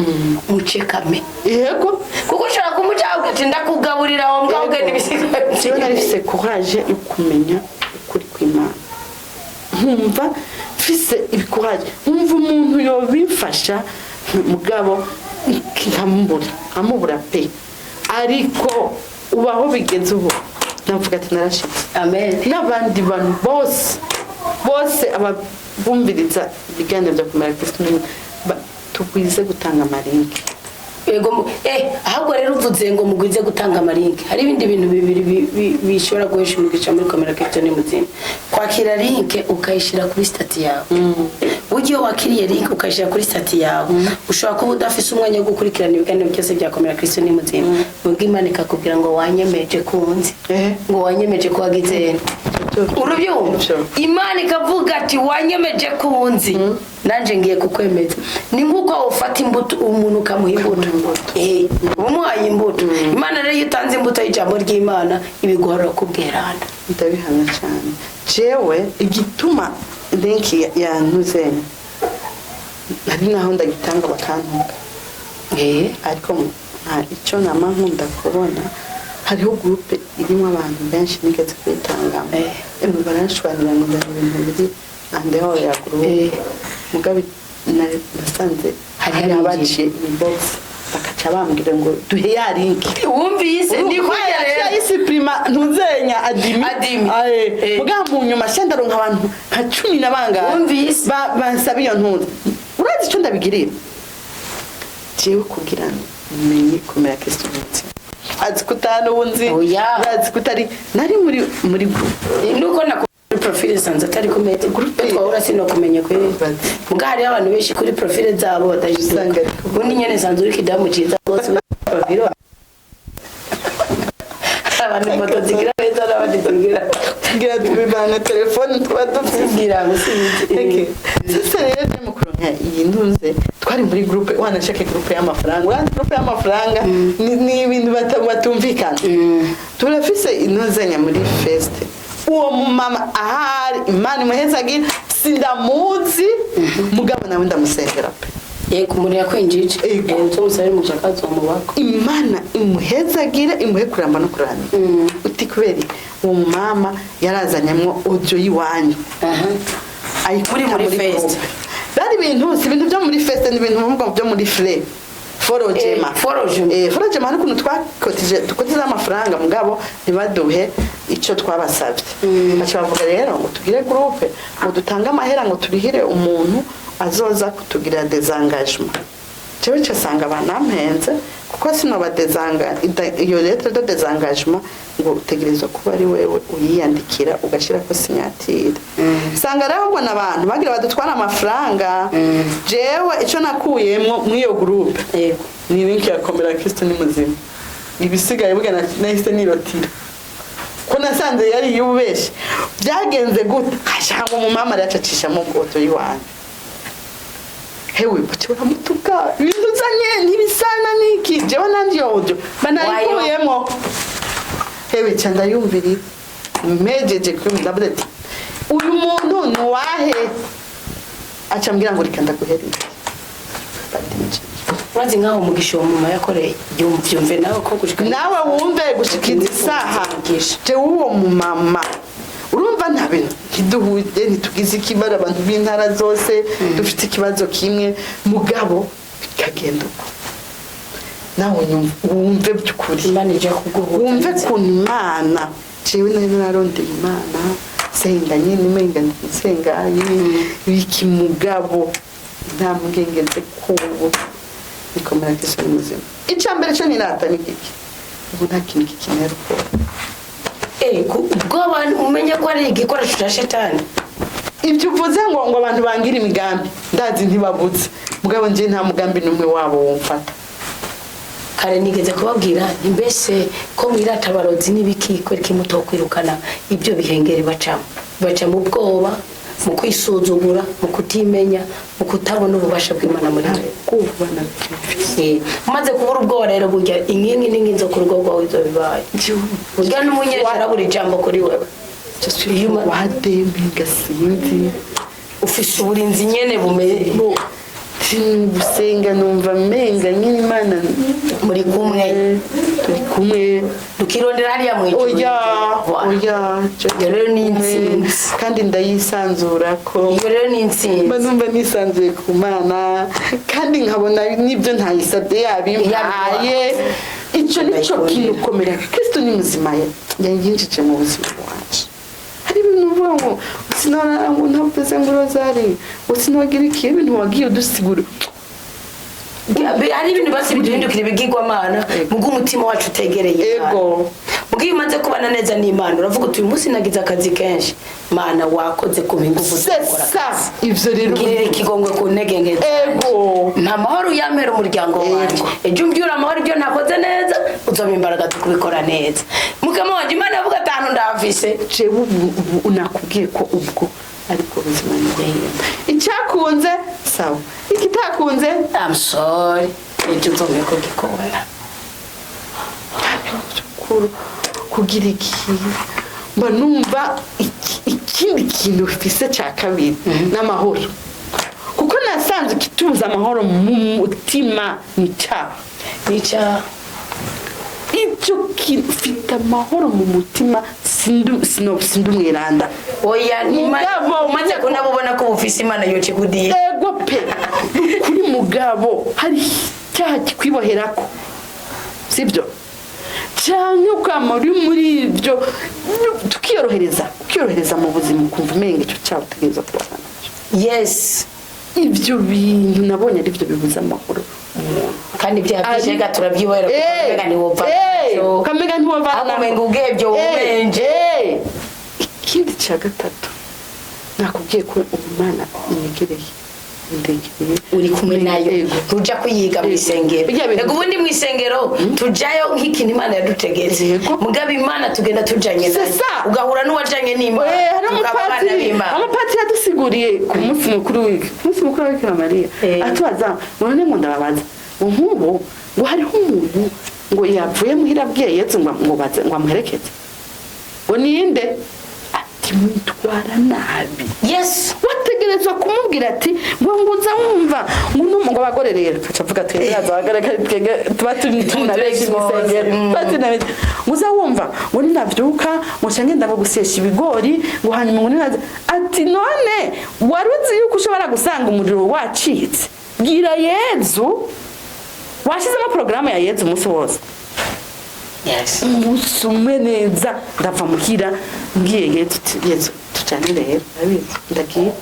mucekame. Kuko ushobora kumucaho ugati ndakugaburira aho ngaho ugenda ibisigaye. Jewe nari mfise courage yo kumenya ukuri kw'Imana, nkumva mfise ibikuraje, nkumva umuntu yobimfasha, mugabo nkamubura, nkamubura pe. Ariko ubu aho bigeze ubu navuga ati narashitse. Amen. N'abandi bantu bose bose ababumviriza ibiganiro bya Kumera Kristo, tugwize gutanga ama link. Ego, ahubwo rero uvuze ngo mugwize gutanga ama link, hari ibindi bintu bibiri bishobora guhesha umugisha muri Komera Kristo ni muzima: kwakira link ukayishyira kuri statut yawe. Burya iyo wakiriye link ukayishyira kuri statut yawe, ushobora kuba udafise umwanya wo gukurikirana ibiganiro byose bya Komera Kristo ni muzima, ubwo Imana ikakubwira ngo wanyemeje kunzi, ngo wanyemeje ko wagize, urubyumva. Imana ikavuga ati wanyemeje kunzi, nanjye ngiye kukwemeza. Ni nk'uko ufata imbuto, umuntu ukamuha imbuto, umuhaye imbuto. Imana rero iyo utanze imbuto y'ijambo ry'Imana ibiguhora kubwerana. Ndabihamya cyane. Jewe igituma link yantuze, hari naho ndagitanga bakantuka, ariko nta icyo nama nkunda kubona. Hariho groupe irimo abantu benshi nigeze kuyitangamo. Emwe, baranshwanira ngo ndaba ibintu biri andeho ya groupe. Mugabe nasanze Hari hari abaciye inbox. Bakaca bambwira ngo duhe ya link. Wumvise ni kurya rero. Yayisiprima ntuzenya adimi. Adimi. Aye. Eh. Muga mu nyuma shandaronka abantu nka 10 na bangahe. Wumvise? Bansaba iyo ntuza. Urazi ico ndabigirira jewe? Kugira menye komera Kristo umutima, azi ko utanu nzi. Oya. Urazi ko utari nari muri group. Nuko na kuri profile sanze atari ku mete Groupe. Twahura sinokumenya kuri. Bazi. Muga hariho abantu benshi kuri profile zabo badashize. Usanga ari ku- Ubundi nyene sanze uri kidamu ciza rwose muri profile, abantu ifoto zigira beza n'abandi zigira. Tugira tubibana telefone tuba dufite. Zigira ngo sinzi. Okay. Sasa rero mu kuronka iyi ntuze, twari muri groupe, wanashaka groupe y'amafaranga. Urazi groupe y'amafaranga ni ibintu batumvikana. Turafise intuzenya muri feste. Uwo mumama ahari, Imana imuhezagira, sindamuzi, mugabo nawe ndamusengera pe. Yego, umuntu yakwinjije. Yego. Nzomusabire umugisha akazomubako. Imana imuhezagire, imuhe kuramba no kuramira. Uti kubera iki? Uwo mumama yarazanyemwo audio y'iwanyu. Ayikura Muri fest. Groupe. Byari ibintu, si ibintu byo muri fest, ni ibintu mvuga byo muri fre forojema. Forojema. Forojema, hari ukuntu twakotije, dukotiza amafaranga, mugabo ntibaduhe icyo twabasabye. Baca bavuga rero ngo tugire groupe, ngo dutange amahera, ngo turihire umuntu azoza kutugira désengagement. Jewe nsanga banampenze, kuko sinoba désanga iyo lettre de désengagement, ngo utegerezwa kuba ari wewe uyiyandikira, ugashyirako signature. Sanga rero ubona abantu bagira badutwara amafaranga. Jewe ico nakuyemwo mw'iyo groupe ni link ya Komera Kristo ni muzima. Ibisigaye burya nahise nirotira, ko nasanze yari yubeshe. Byagenze gute? Hashanga umumama rero acacishamo audio y'iwanyu. Hewe, baca baramutuka: "Ibintu uzanye ntibisana niki." Jewe nanje iyo audio banayikuyemo. Hewe, ca ndayumviriza, mpejeje kuri ndavuga ati: "Uyu muntu ni uwahe?" Aca ambwira ngo: "Reka ndaguhereze." Urazi nkaho umugisha uwo mama yakoreye, yumve nawe ko gushika Nawe wumve gushikiza isaha. Umugisha. Jewe uwo mumama, urumva, nta bintu ntiduhuye, ntitugize ikibazo, abantu b'intara zose dufite ikibazo kimwe, mugabo bikagenda uko. Nawe wumve by'ukuri. Imana ije kuguhuza. Wumve ukuntu Imana, jewe nari nararondeye Imana, senga nyine, umenga nsenga biki, mugabo intambwe ngeze kubu nikomera Kristo ni muzima. Icya mbere cyo nirata ni giki? Ubu nta kintu kikinera ubwoba. Ubwoba umenye ko ari igikoresho cya shetani. Ibyo uvuze ngo abantu bangira imigambi, ndazi ntibabuze, mugabo njye nta mugambi n'umwe wabo wumfata. Kare nigeze kubabwira nti: "Mbese ko mwirata abarozi n'ibiki, kwereka mutokwirukana ibyo bihengeri bacamo?" Baca mu bwoba, mu kwisuzugura, mu kutimenya, mu kutabona ububasha bw'Imana muri twe. Ubwoba nabyo. Umaze kubura ubwoba rero, burya inkingi n'inkingi zo ku rugo rwawe izo bibaye, burya n'umunyeshuri abura ijambo kuri wewe. Iyo Wademenga sinzi. Ufise uburinzi nyene bume Gusenga numva menga nyine Imana muri kumwe. Turi kumwe. Tukirondera hariya mu ijuru. Oya. Voilà. Oya. Iyo rero ni intsinzi. Kandi ndayisanzura ko Iyo rero ni intsinzi. Mba numva nisanzuye ku Mana, kandi nkabona n'ibyo ntayisabye yabimpaye. Icyo nicyo kintu komera Kristo ni muzima yanyinjije mu buzima bwanje. Hari ibintu uvuga ngo sinora, ngo ntavuze ngo rozari, ngo sinogira iki, ibintu wagiye udusigura. Hari ibintu basi biduhindukira ibigirwamana mugo umutima wacu utegereye Imana. Mugo iyo umaze kubana neza n'Imana, uravuga uti: "Uyu munsi nagize akazi kenshi, Mana wakoze kumpa ingufu zo C'est gukora ça. akazi." Ivyo rero. Ngirira ikigongwe ku ntege nke zanjye. Nta mahoro uyampera umuryango wanjye. Ejo umbyura amahoro, ibyo ntakoze neza uzompa imbaraga zo kubikora neza. Mukama wanjye, Imana yavuga atanu ndamvise. Jewe ubu nakubwiye ko ubwo ariko buzima nibwo. Icyakunze sawa, ikitakunze I'm sorry, ejo uzompe ko gikunda. Kugira iki, mba numva ikindi kintu mfise cya kabiri n'amahoro, kuko nasanze ikitubuza amahoro mu mutima ni icyaha. Nica. Ibyo kintu, mfite amahoro mu mutima, sindi umwiranda. Oya, ni Mugabo, umaze kunabubona ko bufise Imana yoca ikudiye. Ego pe, kuri mugabo hari Icyaha kikwiboherako, sibyo? Cyane, ukama uri muri ibyo, tukiyorohereza, ukiyorohereza mu buzima, ukumva umenga icyo cyaha utegereza kubana nacyo. Ibyo bintu nabonye ari byo bibuza amahoro umuntu. Kandi ibyaha byinshi reka turabyibahera, kuko umenga ntiwopfa nacyo. Ukamenya ntiwovana. Ahubwo umenga ubwebyo bubenje. Ikindi cya gatatu, nakubwiye ko umwana unyegereye, ndegereye. Uri kumwe nayo. Yego. Ntuja kuyiga mu isengero. Bijya bintu- Reka, ubundi mu isengero tujayo nk'ikintu Imana yadutegetse. Mugabo Imana tugenda tujanye C'est nayo. ça. Ugahura n'uwajanye n'Imana, Hari tukaba abana umupatiri, b'Imana. umupatiri yadusiguriye ku munsi mukuru w'iki, ku munsi mukuru wa Bikira Mariya, atubaza ngo none ngo ndababaza, ngo nk'ubu ngo hariho umuntu ngo yavuye muhira abwiye Yezu ngo baze ngo amuherekeze, ngo ninde? Ati mwitwara nabi. Wategerezwa kumubwira ati ngo nguza wumva ngo ngo abagore rero aca avuga ati twebwe abagore twebwe tuba turi tuna benshi mu isengero, tuba turi na benshi, nguza wumva ngo ninavyuka ngo nca ngenda ngo gusyesha ibigori, ngo hanyuma ngo ninaza, ati none wari uzi yuko ushobora gusanga umuriro wacitse? Bwira Yezu washizemo porogaramu ya Yezu umunsi wose. Umunsi umwe neza ndava muhira mbwiye Yezu uti Yezu tujane rero, urabizi ndagiye.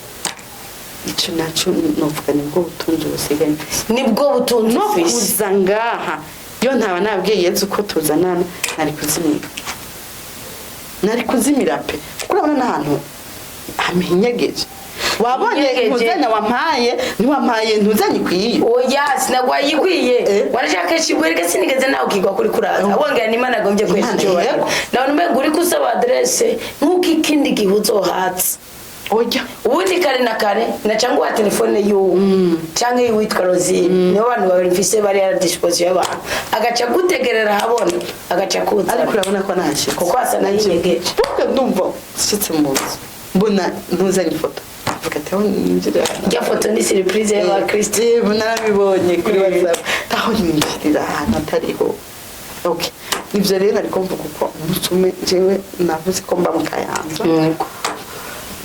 Ico naco novuga nibwo butunzi busigaye mfise. Nibwo butunzi No ufise. kuza ngaha, iyo ntaba nabwiye Yezu ko tuzanana, nari kuzimira, nari kuzimira pe, kuko urabona n'ahantu haminyegeje wabonye. Hinyegeje. Ntuzanya wampaye, ntiwampaye ntuzanye ikwiye. Oya, sinagwayikwiye. Warashaka kenshi wereka, sinigeze nawe ukigwa kuri kuraza wongera n'Imana agombye kwesa Imana, icyubahiro. yego. Nawe umenga uri kusaba adresse nk'uko ikindi gihe uzohatse. Oya. Ubundi kare na kare naca nguha telefone y'uwo canke y'uwitwa Rosine, nibo bantu babiri mfise bari à disposition y'abantu, agaca gutegerera ahabona, agaca kuzana. Ariko urabona ko nahashitse. Kuko hasa n'ahinyegeje. Kuko ndumva nshitse mu nzu mbona ntuzanye ifoto, mvuga ati aho ninjira. Irya foto ni surprise y'abakristo. Yego, narabibonye kuri WhatsApp, aho ninjirira ahantu atariho. Okay, nivyo rero nariko mvuga uko umunsi umwe jewe navuze ko mba mu Kayanza,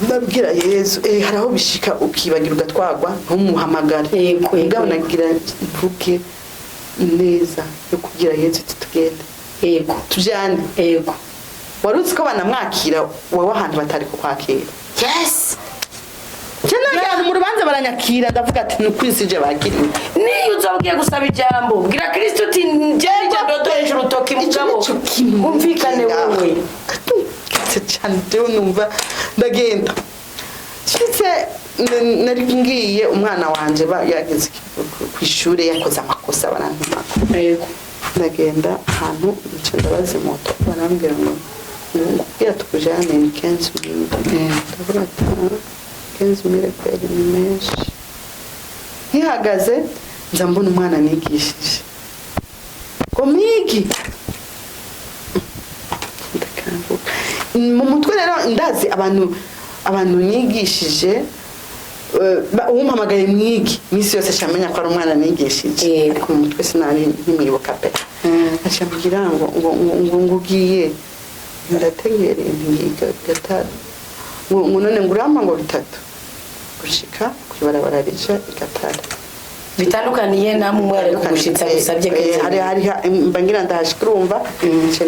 ndabwira Yezu, hari aho bishika ukibagira ugatwagwa ntumuhamagare. Yego. Mugabo nagira mvuge neza yo kubwira Yezu uti tugende, tujyane. Wari uzi ko banamwakira wowe ahantu batari kukwakira? Yes. Njye mu rubanza baranyakira, ndavuga ati ni ukuri sije bakiriwe. Niyo uza ugiye gusaba ijambo, bwira Kristo uti njye ndodoresha urutoki, mugabo Ico nico kintu umvikane wowe. Katse cyane, jewe numva ndagenda nshitse, nari ngiye umwana wanje yageze ku ishure yakoze amakosa barantuma. Ndagenda ahantu nca ndabaza moto, barambwira ngo kubwira tukujane ni 15 mille. Ndavuga ati 15 mille kweli ni menshi. Nkihagaze nza mbona umwana nigishije ngo mwigi, ndakanguka mu mutwe. Rero ndazi abantu nigishije, umpamagaye mwigi iminsi yose shamenya ko ari umwana nigishije. Ariko mu mutwe sinari nkimwibuka pe. Aca ambwira ngo ugiye? Ndategereye ntiyiga gatatu, ngo none ngo urampa ngo bitatu gushika kwibarabara rija igatara. Bitandukaniye namwe umwe ari kugushitsa gusabye Eh, hari hari mba ngira ndahashika, urumva nca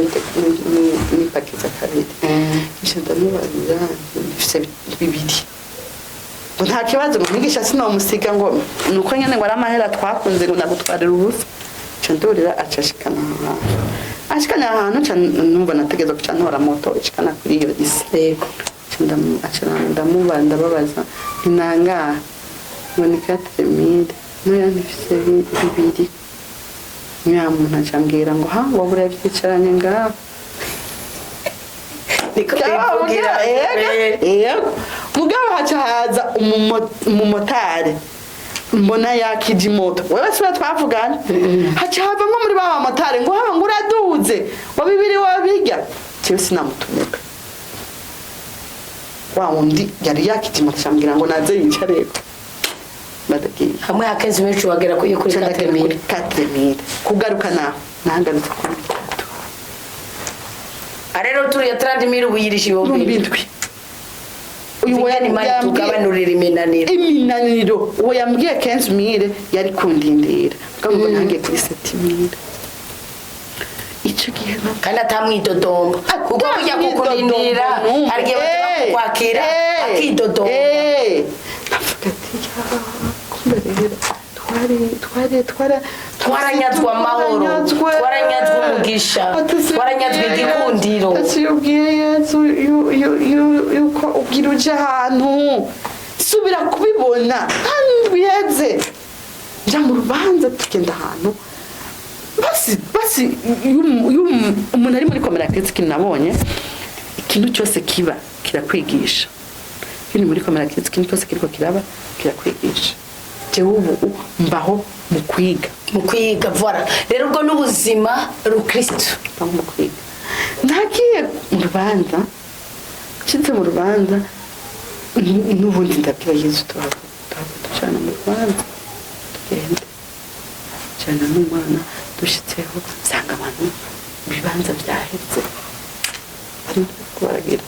nipakiza kabiri, nca ndamubarira mfise bibiri, ngo nta kibazo, ngo mwigisha sinomusiga, ngo nuko nyene ngo ari amahera twakunze, ngo ndagutwarira ubusa. Nca ndurira, aca ashikana aho hantu, ashikana ahantu, nca numva nategerezwa guca ntora moto ishikana kuri iyo isi. Nca aca ndababaza nti nangaha? Ngo ni 4 mille. Ntoya ntifise bibiri. Nyamuntu aca ambwira ngo ha wowe urabyicaranye ngaho. Niko bivugira. Yego, mugabo haca haza umumotari, mbona yakije imoto. Wewe siwe twavugana, haca havamwo muri ba bamotari ngo haba ngo uraduze ngo bibiri wabirya. Jewe sinamutumika, wa wundi yari yakije imoto acambwira ngo naze yicareko, badagiye. Hamwe hakenzi menshi wagera kuri 4 mille. 4 mille kugaruka, naho nahagarutse kuri bitatu. Rero turiya 30 mille ubu yirisha ibihumbi ibihumbi indwi. Indwi. Uyu Ingene Imana itugabanurira iminaniro. Iminaniro, uwo yambwiye 15 000 yari kundindira, mugabo mbona hangiye kuri 7000 ico gihe. Kandi atamwidodomba, kuko kujya kukurindira hari igihe bataba kukwakira akidodomba. Ndavuga ati: "Ya, kumbe rero twari twari twara Twaranyazwe amahoro, twaranyazwe. twaranyazwe umugisha, Ati, twaranyazwe igikundiro. Ati iyo ubwiye Yesu yuko ubwira uje ahantu, subira kubibona nta ndwi iheze, nja mu rubanza, tugenda ahantu basi basi iyo umuntu ari muri komera Kristo, ikintu nabonye, ikintu cyose kiba kirakwigisha. Iyo uri muri komera Kristo, ikintu cyose kiriko kiraba kirakwigisha. Jewe ubu mbaho mu kwiga. Mu kwiga, voilà. Rero ubwo n'ubuzima rukristo. Mbaho mu kwiga. Nagiye mu rubanza, nshitse mu rubanza, n'ubundi ndabwira Yesu: "Tuhava tuhava tujana mu rubanza, tugende jana n'umwana." Dushitseho nsanga abantu ibibanza byaheze, barimo baragira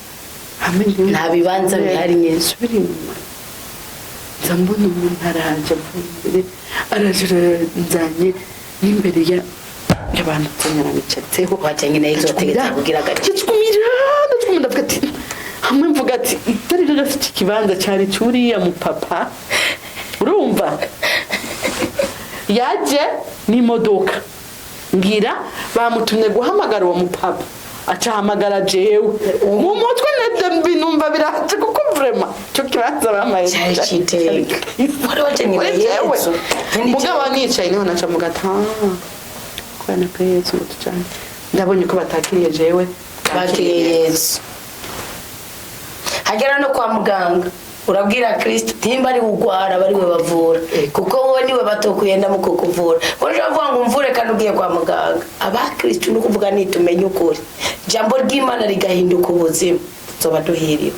hamwe. Nta bibanza bihari nyine. Nsubira inyuma, nza mbona umuntu araje avuye imbere, araje nzanye n'imbere y'abantu, nzanye aramicatseho. Wajyanye na Yezu, wategetse kugira agati. Ndacukumira, ndacukumira, ndavuga ati hamwe mvuga ati itari ryo afite ikibanza cyari cyuriya mu papa, urumva yaje n'imodoka, ngira bamutumye guhamagara uwo mupapa, acahamagara jewe mu mutwe nabyo numva biraje, kuko vraiment icyo kibanza bamaye Cyari cyiteka. Wari wajyanye na Muri jewe. Yezu. Mugabo nicaye niho naca mu gata kubana kuri Yezu ngo tujane, ndabonye ko batakiriye jewe. Bakiriye Yezu. Hagera no kwa muganga, urabwira Kristo nimba ari ugwara bari we bavura, kuko wowe niwe batokuyenda mu kukuvura. Ushobora kuvuga ngo umvure kandi ugiye kwa muganga. Abakristo ni ukuvuga nitumenye ukuri, ijambo ry'Imana rigahinduka ubuzima, tuzoba duhiriwe.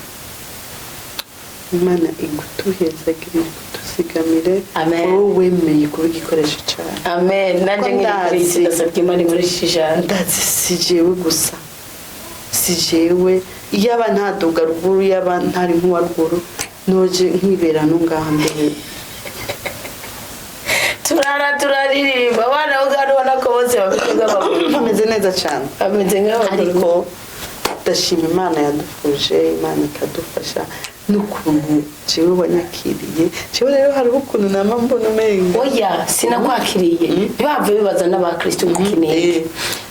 Imana igutuhezagire, igutuzigamire. Amen. Wowe wemeye kuba igikoresho cyawe. Amen. Nanjye Ko nkiri ndazi. Kristo, ndasabye Imana inkoreshe ijambo. Ndazi si jewe gusa, si jewe. Iyaba ntaduga ruguru, iyaba ntari nk'uwa ruguru, noje nkibera no ngaha mbere. Turara turaririmba, abana bo kandi ubona ko bose bameze nk'abagore. Bameze neza cyane. Bameze nk'abagore. Ariko ndashima Imana yadufuje, Imana ikadufasha n'ukuntu jewe wanyakiriye. Jewe rero hariho ukuntu nama mbona umenga Oya, sinakwakiriye. Ntibave bibaza n'abakristo ngo ukeneye.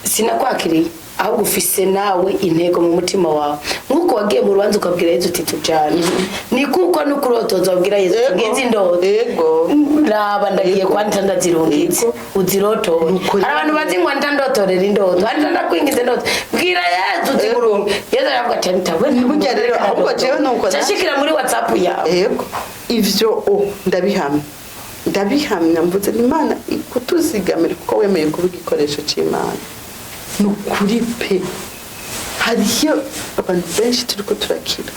Sinakwakiriye, ahubwo ufise nawe intego mu mutima wawe, nk'uko wagiye mu rubanza ukabwira Yezu uti tujane, ni kuko n'ukurotoza wabwira Yezu uti ngizi indoto, raba ndagiye kwandika ndazirungitse, uzirotore. Nuko Hari abantu bazi ngo ndandotorera indoto, anita ndakwingiza indoto. Bwira Yezu uti murungi. Yezu aravuga ati: "Anita we." Burya rero, ahubwo jewe nuko Nshashikira muri WhatsApp yawe. Yego, ivyo o ndabihamya, ndabihamya. Mvuze ni Imana ikutuzigamira kuko wemeye kuba igikoresho c'Imana. Ni ukuri pe, hariyo abantu benshi turiko turakira,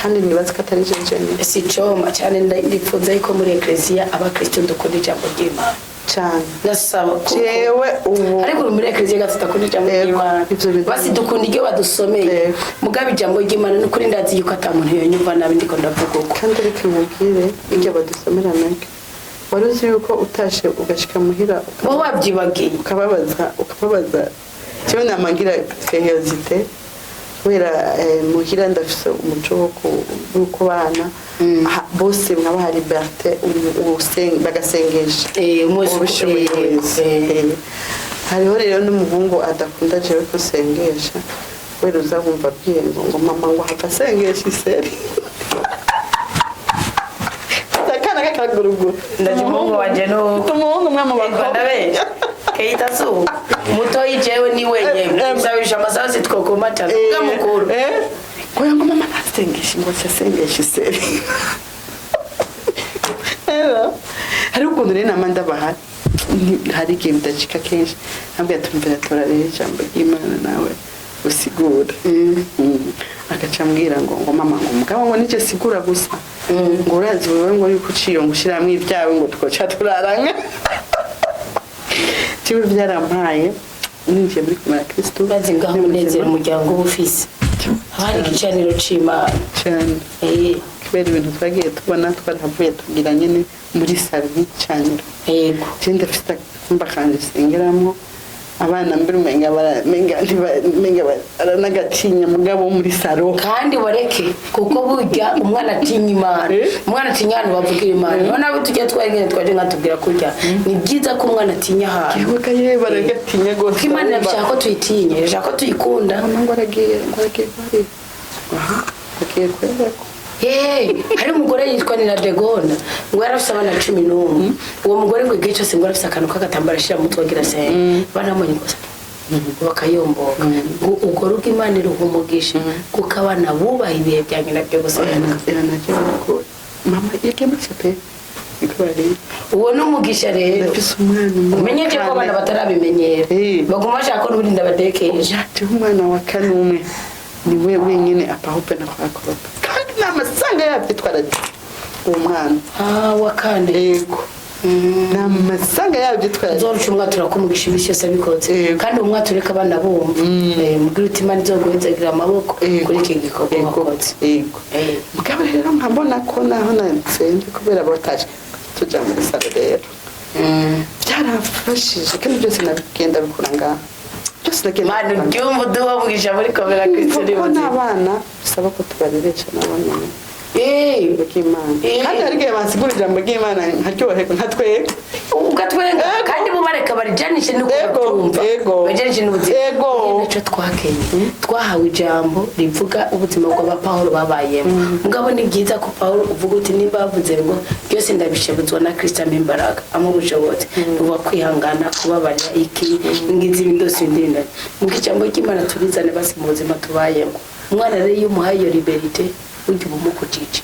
kandi nibaza ko atari je jenyine. Si coma cyane, ndifuza yuko muri ekleziya abakristo dukunda ijambo ry'Imana. Cane. Ndasaba Jewe ubu ariko muri ekleziya gato tudakunda ijambo Yego, ry'Imana. ivyo bintu- Basi dukunda iryo badusomeye. Yego. Mugabo ijambo ry'Imana ni ukuri, ndazi yuko ata muntu yonyumva nabi ndiko ndavuga uko. Kandi reka nkubwire, iryo badusomera naryo, wari uzi yuko utashe ugashika muhira Wowe wabyibagiye. ukababaza, ukababaza. Jewe namangira curiosité kubera muhira ndafise umuco wo kubana bose nkabaha liberté, bagasengesha. Umunsi ubishoboye wese. Hariho rero n'umuhungu adakunda jewe ko sengesha, kubera uza wumva abwiye ngo mama ngo hava asengesha iseri, akana k'akaguruguru. Ndaje umuhungu wanje Mfite umuhungu umwe mu bakobwa. Ndabesha keyita su mutoyi, jewe ni wenyene nsabisha amasaha sitwokomatana bwa mukuru. Ngo ngo mama ntasengeshe, ngo asengeshe iseri. Rero hari ukuntu rero nama ndabaha, hari igihe bidacika kenshi, ntabwo yatumvira tora rero ijambo ry'Imana nawe usigura. Agaca ambwira ngo mama, ngo mugabo ngo nicyo sigura gusa, ngo urazi wewe ngo yuko uciye ngo ushiramwo ibyawe ngo twoca turaranka. Jewe byarampaye ninjiye muri kumara Kristo. Bazi ngaho umunezero umuryango uba ufise. Haba hari igicaniro c'Imana. Cyane. Kubera ibintu twagiye tubona, twarahavuye tugira nyine muri salo nk'igicaniro. Je ndafite akumba kanje sengeramo abana mbere, umenga umenga baranagatinya, mugabo muri salo. Kandi bareke, kuko burya umwana atinya Imana. Umwana atinya ahantu bavugira Imana. Niho nawe tujya twagenda twaje nkatubwira kurya ni byiza ko umwana atinya ahantu. Yewe kaye, baragatinya rwose. Kuko Imana irashaka ko tuyitinya, irashaka ko tuyikunda. Mama ngo aragiye kwari, aha agiye kwereka. Hey, hari umugore yitwa Nina Degona, ngo yari afise abana 11. Uwo mugore ngo igihe cyose ngo yari afise akantu k'agatambaro ashira mu mutwe agira senga, banamubonye gusa bakayomboka. Ngo urwo rugo Imana iruha umugisha, kuko abana bubaha ibihe bya nyina byo gusenga. Iranagiye ko mama yagiye muri chapelle, niko bari. Uwo ni umugisha rero. Ndafise umwana umwe. Umenye ko abana batarabimenyera, baguma bashaka ko n'ubundi ndabatekesha. Jewe umwana wa kane umwe niwe wenyine apahupe na kwakoropa, kandi n'amasanga yabyo twaragiye uwo mwana. Ah, wa kane? Yego, ni amasanga yabyo twaragiye. Uzoruca umwaka turakumugisha iminsi yose abikoze. Kandi uwo mwaka ureka abana bumva. Mubwire uti Imana izoguhezagira amaboko kuri iki gikorwa wakoze. Mugabo rero nkabona ko naho natsinze kubera bataje tuja muri salo rero, byarafashije, kandi byose nabigenda bikura ngaha, byose nagenda Mana, bikura ngaha. ubyumva uduha umugisha muri komera Kristo uri Kuko buzima. n'abana bisaba ko tubareresha nabo nyine ijambo ry'Imana. Kandi hari igihe bansigura ijambo ry'Imana nkaryoherwa, nka twebwe. Ugatwenga. Kandi bo bareka barijanishe nuko babyumva. Barijanishe n'ubuzima. Nacyo twakenye, twahawe ijambo rivuga ubuzima bw'abapawulo babayemo. Mugabo ni byiza ko Pawulo uvuga uti nimba bavuze ngo byose ndabishobozwa na Kristo ampa imbaraga, ampa ubushobozi, uba kwihangana, kubabarira, iki ngizi ibindi byose, ibindi bindi. Muko ijambo ry'Imana turizane basi mu buzima tubayemo. Umwana rero iyo umuhaye iyo liberté, burya uba umukujije,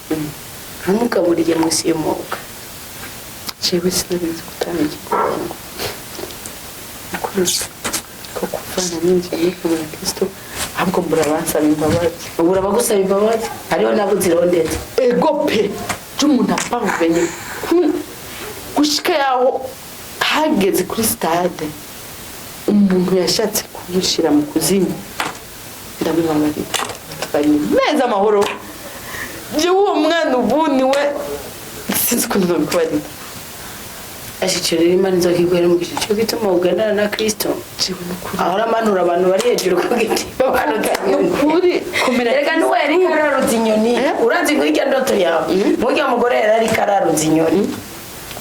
ntumugaburiye mu isi y'umwuka. Jewe sinabizi gutanga ikigongo ukuri ko kuvana ninjiye muri kumwe na Kristo, ahubwo mbura bansaba imbabazi. Ubu urabagusaba imbabazi, hariho nabo zirondetse. Ego pe, by'umuntu apavuvenye gushika yaho hageze kuri stade, umuntu yashatse kumushyira mu kuzimu, ndamubabarira, tubanye meza amahoro. Jewe uwo mwana ubu niwe sinzi ukuntu nabikubarira. Ashikira rero, Imana izokiguhera umugisha. Cyo gituma ugendana na Kristo. Jewe nukuri. Ahora amanura abantu bari hejuru ku giti, bamanutse. Nukuri komera. Reka nuwe yariko araruza inyoni. Urazi ngo irya ndoto yawe, burya mugore yari ariko araruza inyoni.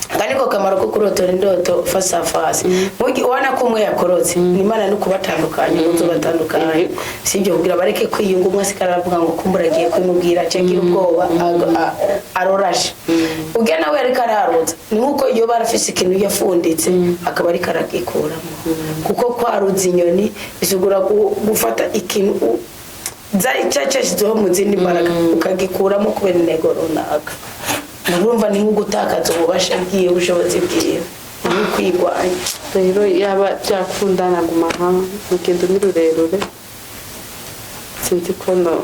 Aka niko kamaro ko kurotora indoto face à face. Burya ubona ko umwe yakorotse, ni Imana no kubatandukanya, ngo batandukanye sibyo, kugira bareke kwiyunga. Umwe asigara aravuga ngo kumbura agiye kwimubwira, cyangwa ubwoba arorashe. Urya nawe yariko araruza, ni nkuko iyo barafise ikintu yafunditse akaba ariko aragikuramo, kuko kwaruza inyoni bisigura gufata ikintu zari cyashyizeho mu zindi mbaraga, ukagikuramo kubera intego runaka. Urumva ni nko gutakaza ububasha bwiwe, ubushobozi bwiwe, ni nko kwigwanya. Rero yaba byakunda naguma aha, urugendo ni rurerure, sinzi ko no.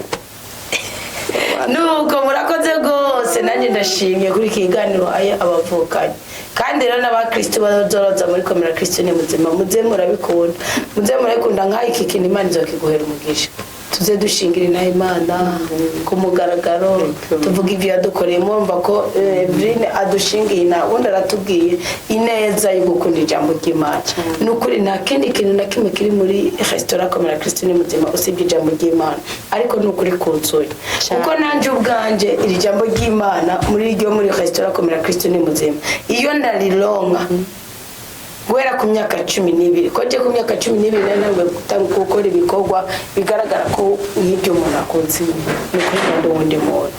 Nuko murakoze rwose, nanjye ndashimye kuri iki kiganiro aya abavukanyi. Kandi rero n'abakristo bazoroza muri komera Kristo ni muzima, muze murabikunda, muze murabikunda. Nk'aho iki kintu Imana izokiguhera umugisha. Tuze dushingira inaha Imana ku mugaragaro, tuvuga ibyo yadukoreye. Mwumva ko Eveline adushingiye inaha, ubundi aratubwiye ineza yo gukunda ijambo ry'Imana. Ni ukuri nta kindi kintu na kimwe kiri muri resitora komera Kristo ni muzima usibye ijambo ry'Imana, ariko ni ukuri kuzuye, kuko nanjye ubwanjye iri jambo ry'Imana muri ryo, muri resitora komera Kristo ni muzima, iyo ndarironka guhera ku myaka 12, ko njye ku myaka 12 nari ntangiye gukora ibikorwa bigaragara ko nk'ibyo umuntu akunze, ni ukuri ndi uwundi muntu.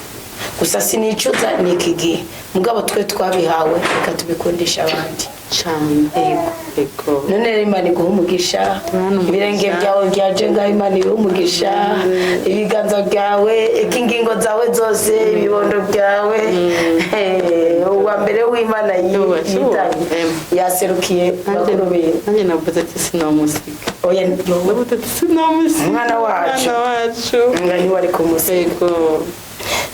Gusa sinicuza, ni iki gihe. Mugabo twe twabihawe, reka tubikundisha abandi. Cyane. Yego. Yego. None rero Imana iguha umugisha. Imana umugisha. Ibirenge byawe byaje ngaho, Imana ibihe umugisha, ibiganza byawe, eka ingingo zawe zose, ibibondo byawe. Uwa mbere w'Imana yitangiye yaserukiye bakuru biwe. Nanjye navuze ati sinamusiga. Oya yo. Navuze ati sinamusiga. Umwana wacu. Umwana wacu. Nga niwe ari kumusiga. Yego.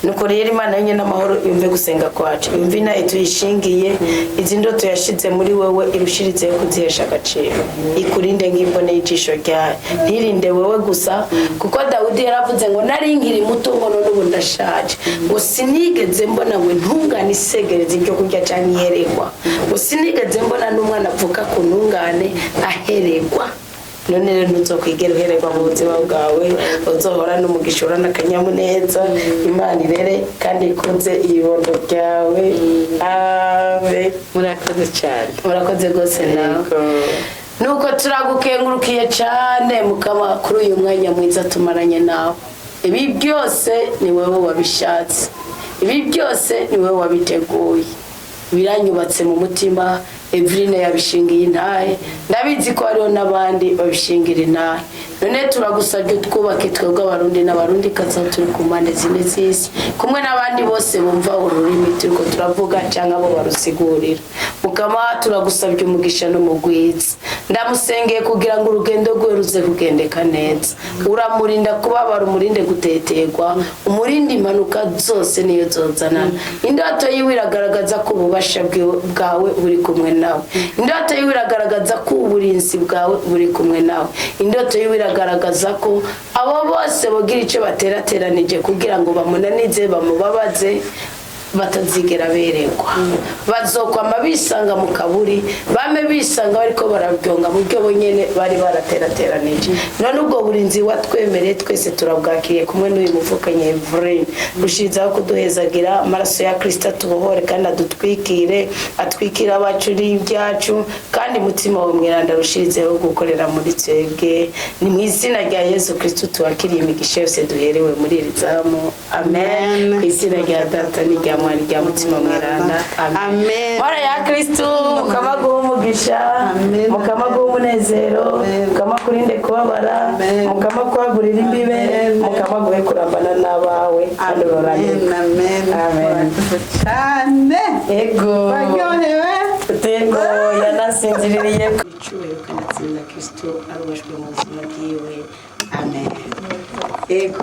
Nuko rero Imana yonyine amahoro yumve gusenga kwacu, yumve inaha tuyishingiye, izi ndoto yashize muri wewe irushirizeho kuzihesha agaciro, ikurinde nk'imbone y'ijisho ryayo, ntirinde wewe gusa, kuko Dawidi yaravuze ngo nari nkiri muto, ngo none ubu ndashaje, ngo sinigeze mbona ngo intungane isegereza ibyo kurya cyangwa iheregwa, ngo sinigeze mbona n'umwana avuka ku ntungane aheregwa. None rero ntuzokwigera uhererwa mu buzima bwawe, uzohora n'umugisha, uhorana akanyamuneza. Imana irere kandi ikunze ibibondo byawe. Amen. Murakoze cyane. Murakoze rwose nawe. Yego. Nuko turagukengurukiye cyane, Mukama, kuri uyu mwanya mwiza tumaranye nawe. Ibi byose ni wowe wabishatse, ibi byose ni wowe wabiteguye, biranyubatse mu mutima. Eveline yabishingiye intahe, ndabizi ko hariho n'abandi babishingira intahe. None turagusabye twubake twebwe Abarundi n'Abarundi kazi aho turi ku mpande zine z'isi, kumwe n'abandi bose bumva ururimi turiko turavuga cyangwa abo barusigurira. Mukama, turagusabye umugisha n'umugwiza. Ndamusengeye kugira ngo urugendo rwe ruze kugendeka neza. Uramurinda kubabara, umurinde guteterwa, umurinde impanuka zose niyo zozanana. Indoto yiwe iragaragaza ko ububasha bwawe buri kumwe nawe. Indoto yiwe iragaragaza ko uburinzi bwawe buri kumwe nawe. Indoto yiwe iragaragaza ko abo bose bogira icyo baterateranije kugira ngo bamunanize, bamubabaze, batazigera berekwa, bazokwama bisanga mu kaburi, bame bisanga bariko barabyonga mu byo bonyene bari baraterateranije. None ubwo burinzi watwemereye twese turabwakiriye kumwe n'uyu muvukanyi Evelyn, ushizeho kuduhezagira. Amaraso ya Kristo atubohore kandi adutwikire, atwikire abacu n'ibyacu, kandi mutima wawe mweranda rushirizeho gukorera muri twebwe. Ni mu izina rya Yesu Kristo tuwakiriye imigisha yose duherewe muri iri zamu. Amen. Ku izina rya Data n'irya Mwana n'irya Mutima Mweranda, amen. Amen. Mara ya Kristo, Mukama guha umugisha. Amen. Mukama guha umunezero. Amen. Mukama kurinde kubabara. Amen. Mukama kwagurira imbibe. Amen. Mukama guhe kurambana n'abawe kandi uroranirwe. Amen, amen. Amen. Murakoze cyane. Ego. Baryohewe. Tego yanasinziririye. Icyubahiro kandi atsinda Kristo arubashwe mu buzima bwiwe. Amen. Ego.